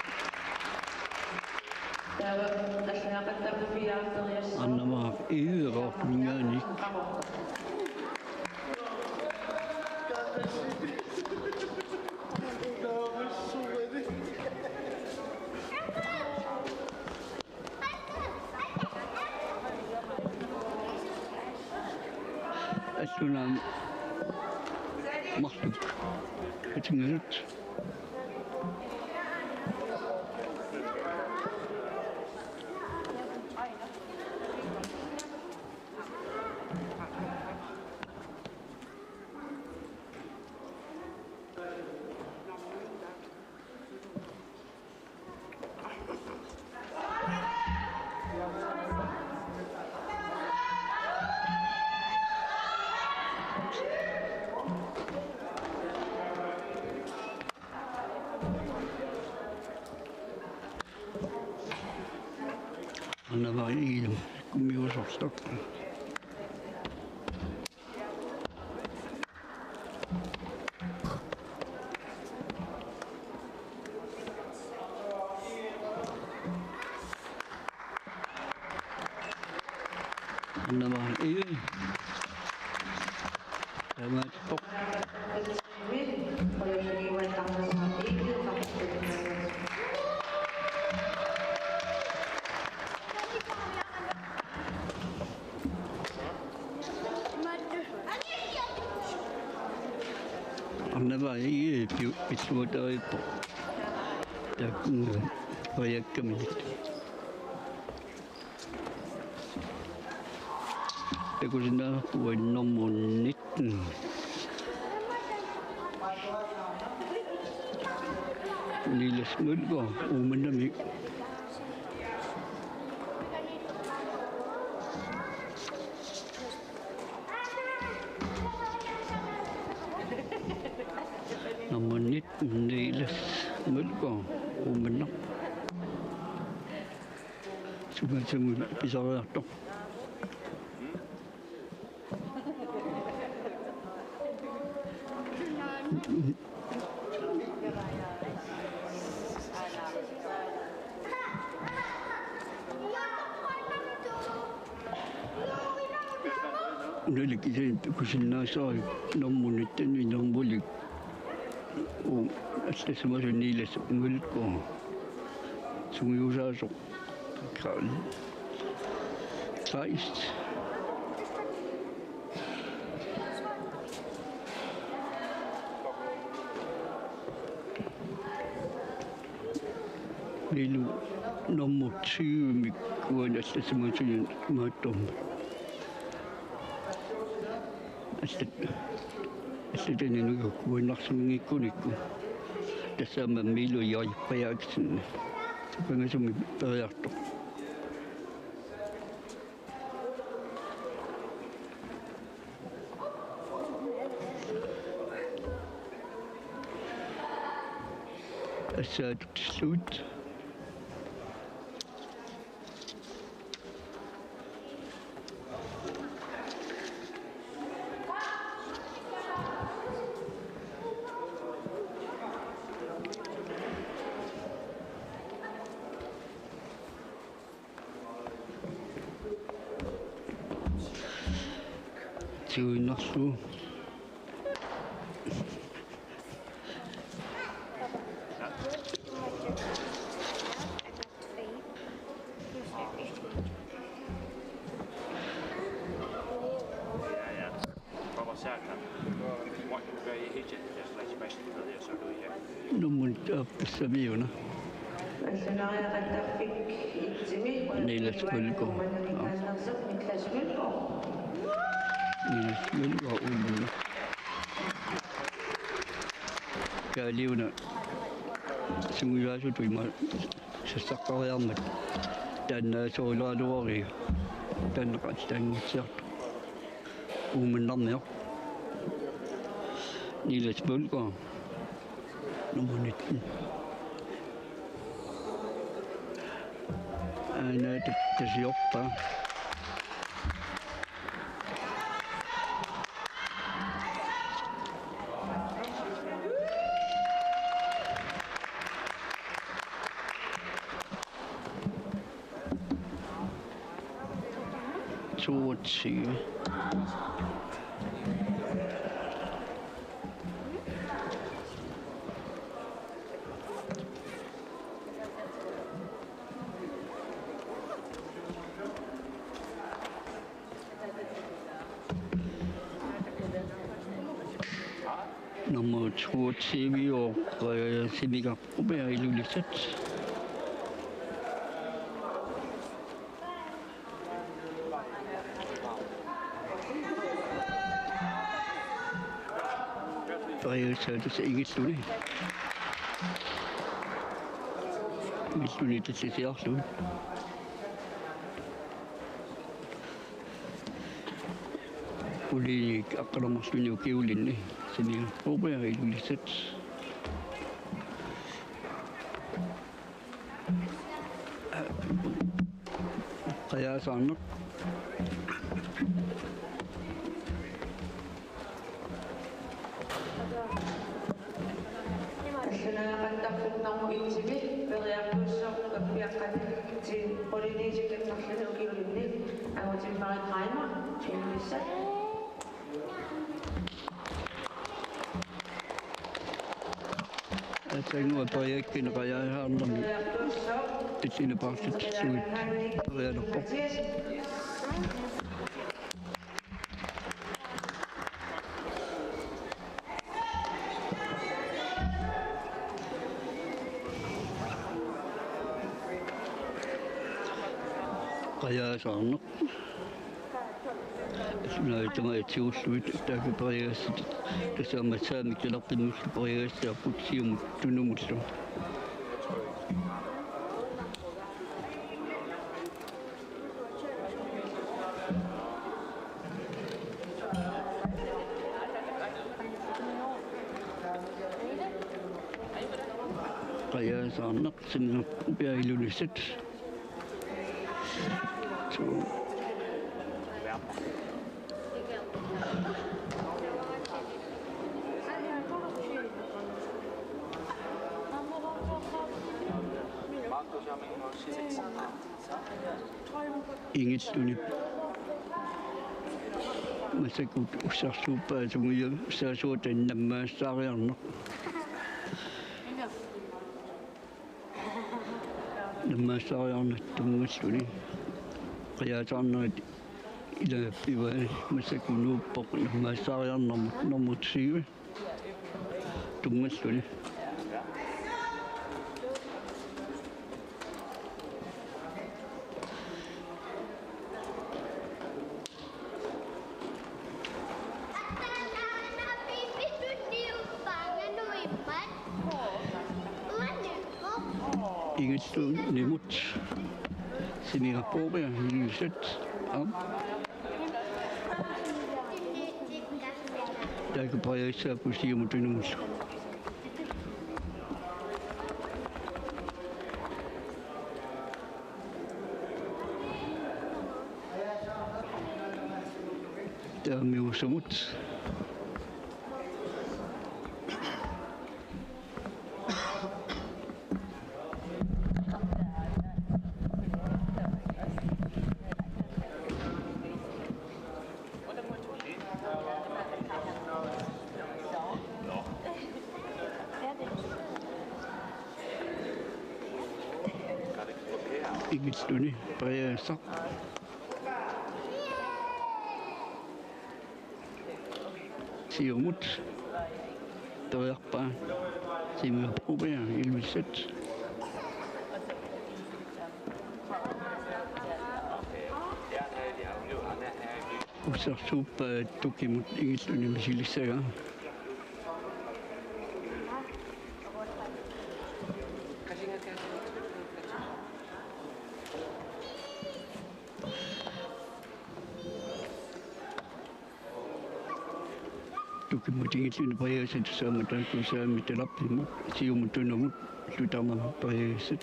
Arnamaaq Egede Raapuninngaanniit. Assunaam marluk katingasut. Arnamaaq Egede kummiusortoq. Arnamaaq Egede. Taamaattoq. Arnamaaq Egede pi-, pilluateriippoq. Taakku periakkaminit. Takusinnaavarput nummer nitten. Niels Mølgaard, Uummannamit. Nummer nitten, Niels Mølgaard, Uummannaq. Sungaasumik pisariartoq. Unalu kisianni takusinnaasariuk nummer nitten inermullu. Uu, allassimasut Niels Mølgaard. Sungiusaasoq. Karl Kleist. Milu nummer tyve-mik uani allassimasut imaattormat. Allat-, allataninnut uannarsunngikkunikkut. Tassa aamma Milu J. Frederiksen. Pangasumi periartoq. Assaatillugu. Siuinnarlugu. Nummer tassamiuna. Niels Mølgaard. Niels Mølgaard, Uummannaq. Kaaliuna sungiusaasutut ima sassaqqariarmat taanna soorlualuariga taanna qallunngussiartoq. Uummannarmiu. Niels Mølgaard. Nummer nitten. Aana tasiorpa. Toogtyve. Nummer toogtyve, Semiga Broberg, Ilulissat. Periarfissaasoq Ingilluni. Ingilluni tallisiarlugit. Uliinik aqqaneq-marlunnik ukiulinni Semiga Broberg, Ilulissat. Qajaasaarneq. Assersuutigalugu nummer et-imi periartuussooq Pappiaqqat Polynesia-mi aqqaneq-marlunnik ukiulinni Angutimmarik Reimer, Ilulissat. Aatsaannguaq periarfissaarnermi qajaasaarnermi tallini paarluttussagutta periarfissarpoq. Qajaasaarneq. Naitama itsigullugit taakku periarfissat. Tassa massakkut talerpimmullu periarfissarput siumut tunumullu. Qajaasaarneq Semiga Broberg, Ilulissat. Ingilluni massakkut ussarsuuppaat sungiusaasuata nammaassaariarneq. Nammaassaariarneq tunngasunik. Qajaasaarnerit ilaa pivaat massakkut nuuppoq nammaassaariarnermut nummer tyve. Tunngasunik. Ingillunimut Semiga Broberg, Ilulissat. Aap. Taakku periarfissaapput siumut tunumullu. Taamaasilluta. Ingilluni periarfissaq. Siumut periarpaa Semiga Broberg, Ilulissat. Ussarsuuppaat Tukimut Ingilluni misilissagaa. Tukimut Ingilluni periarfissat, tassami taakku talerpimmut siumut tunumut, tutarnamut periarfissat.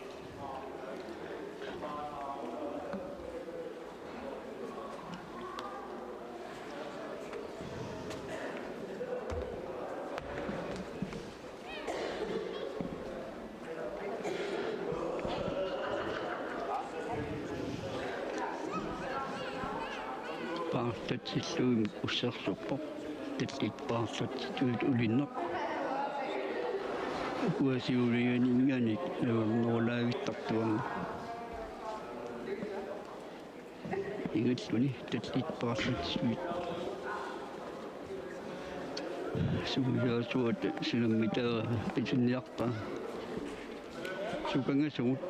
Tatsillugimik ussersorpoq. Tallit paarlatsitut ulinneq. Ukua siulianinngaanniit ajornerulaavittartuarneq. Ingalluni tallit paarlatsitut. Sungiusaasuata sunammitaa pisinniarpaa. Sukangasugut.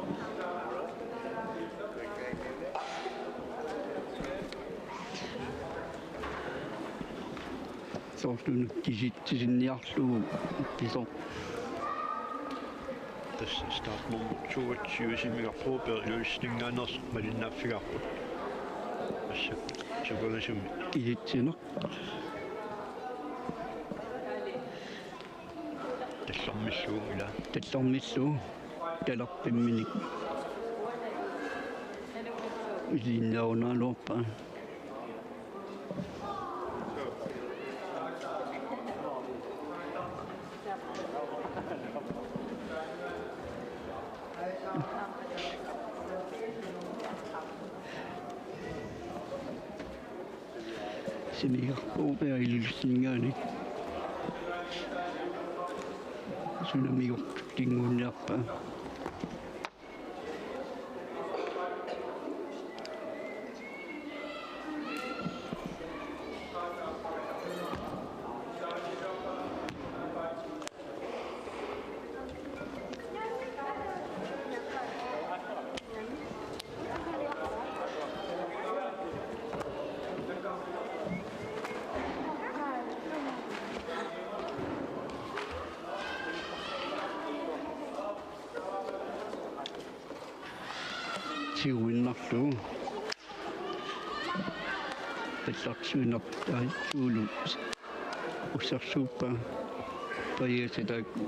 Soorlumi kisitsisinniarlugu pisoq. Tassa startnummer toogtyve Simiga Broberg Ilulissaningaanneersoq malinnaaffigaarput. Tassa sukangasumik. Kisitsineq. Tallermillugu ila. Tallermillugu talerpimminik. Isiginnaarunaraluarpaa. Simiga Broberg Ilulissaningaanniit. Sunamigortut kinguunniarpaa. Siuinnarlugu. Allarsuinnartaasuulu ussersuuppaa. Pajiasa taakku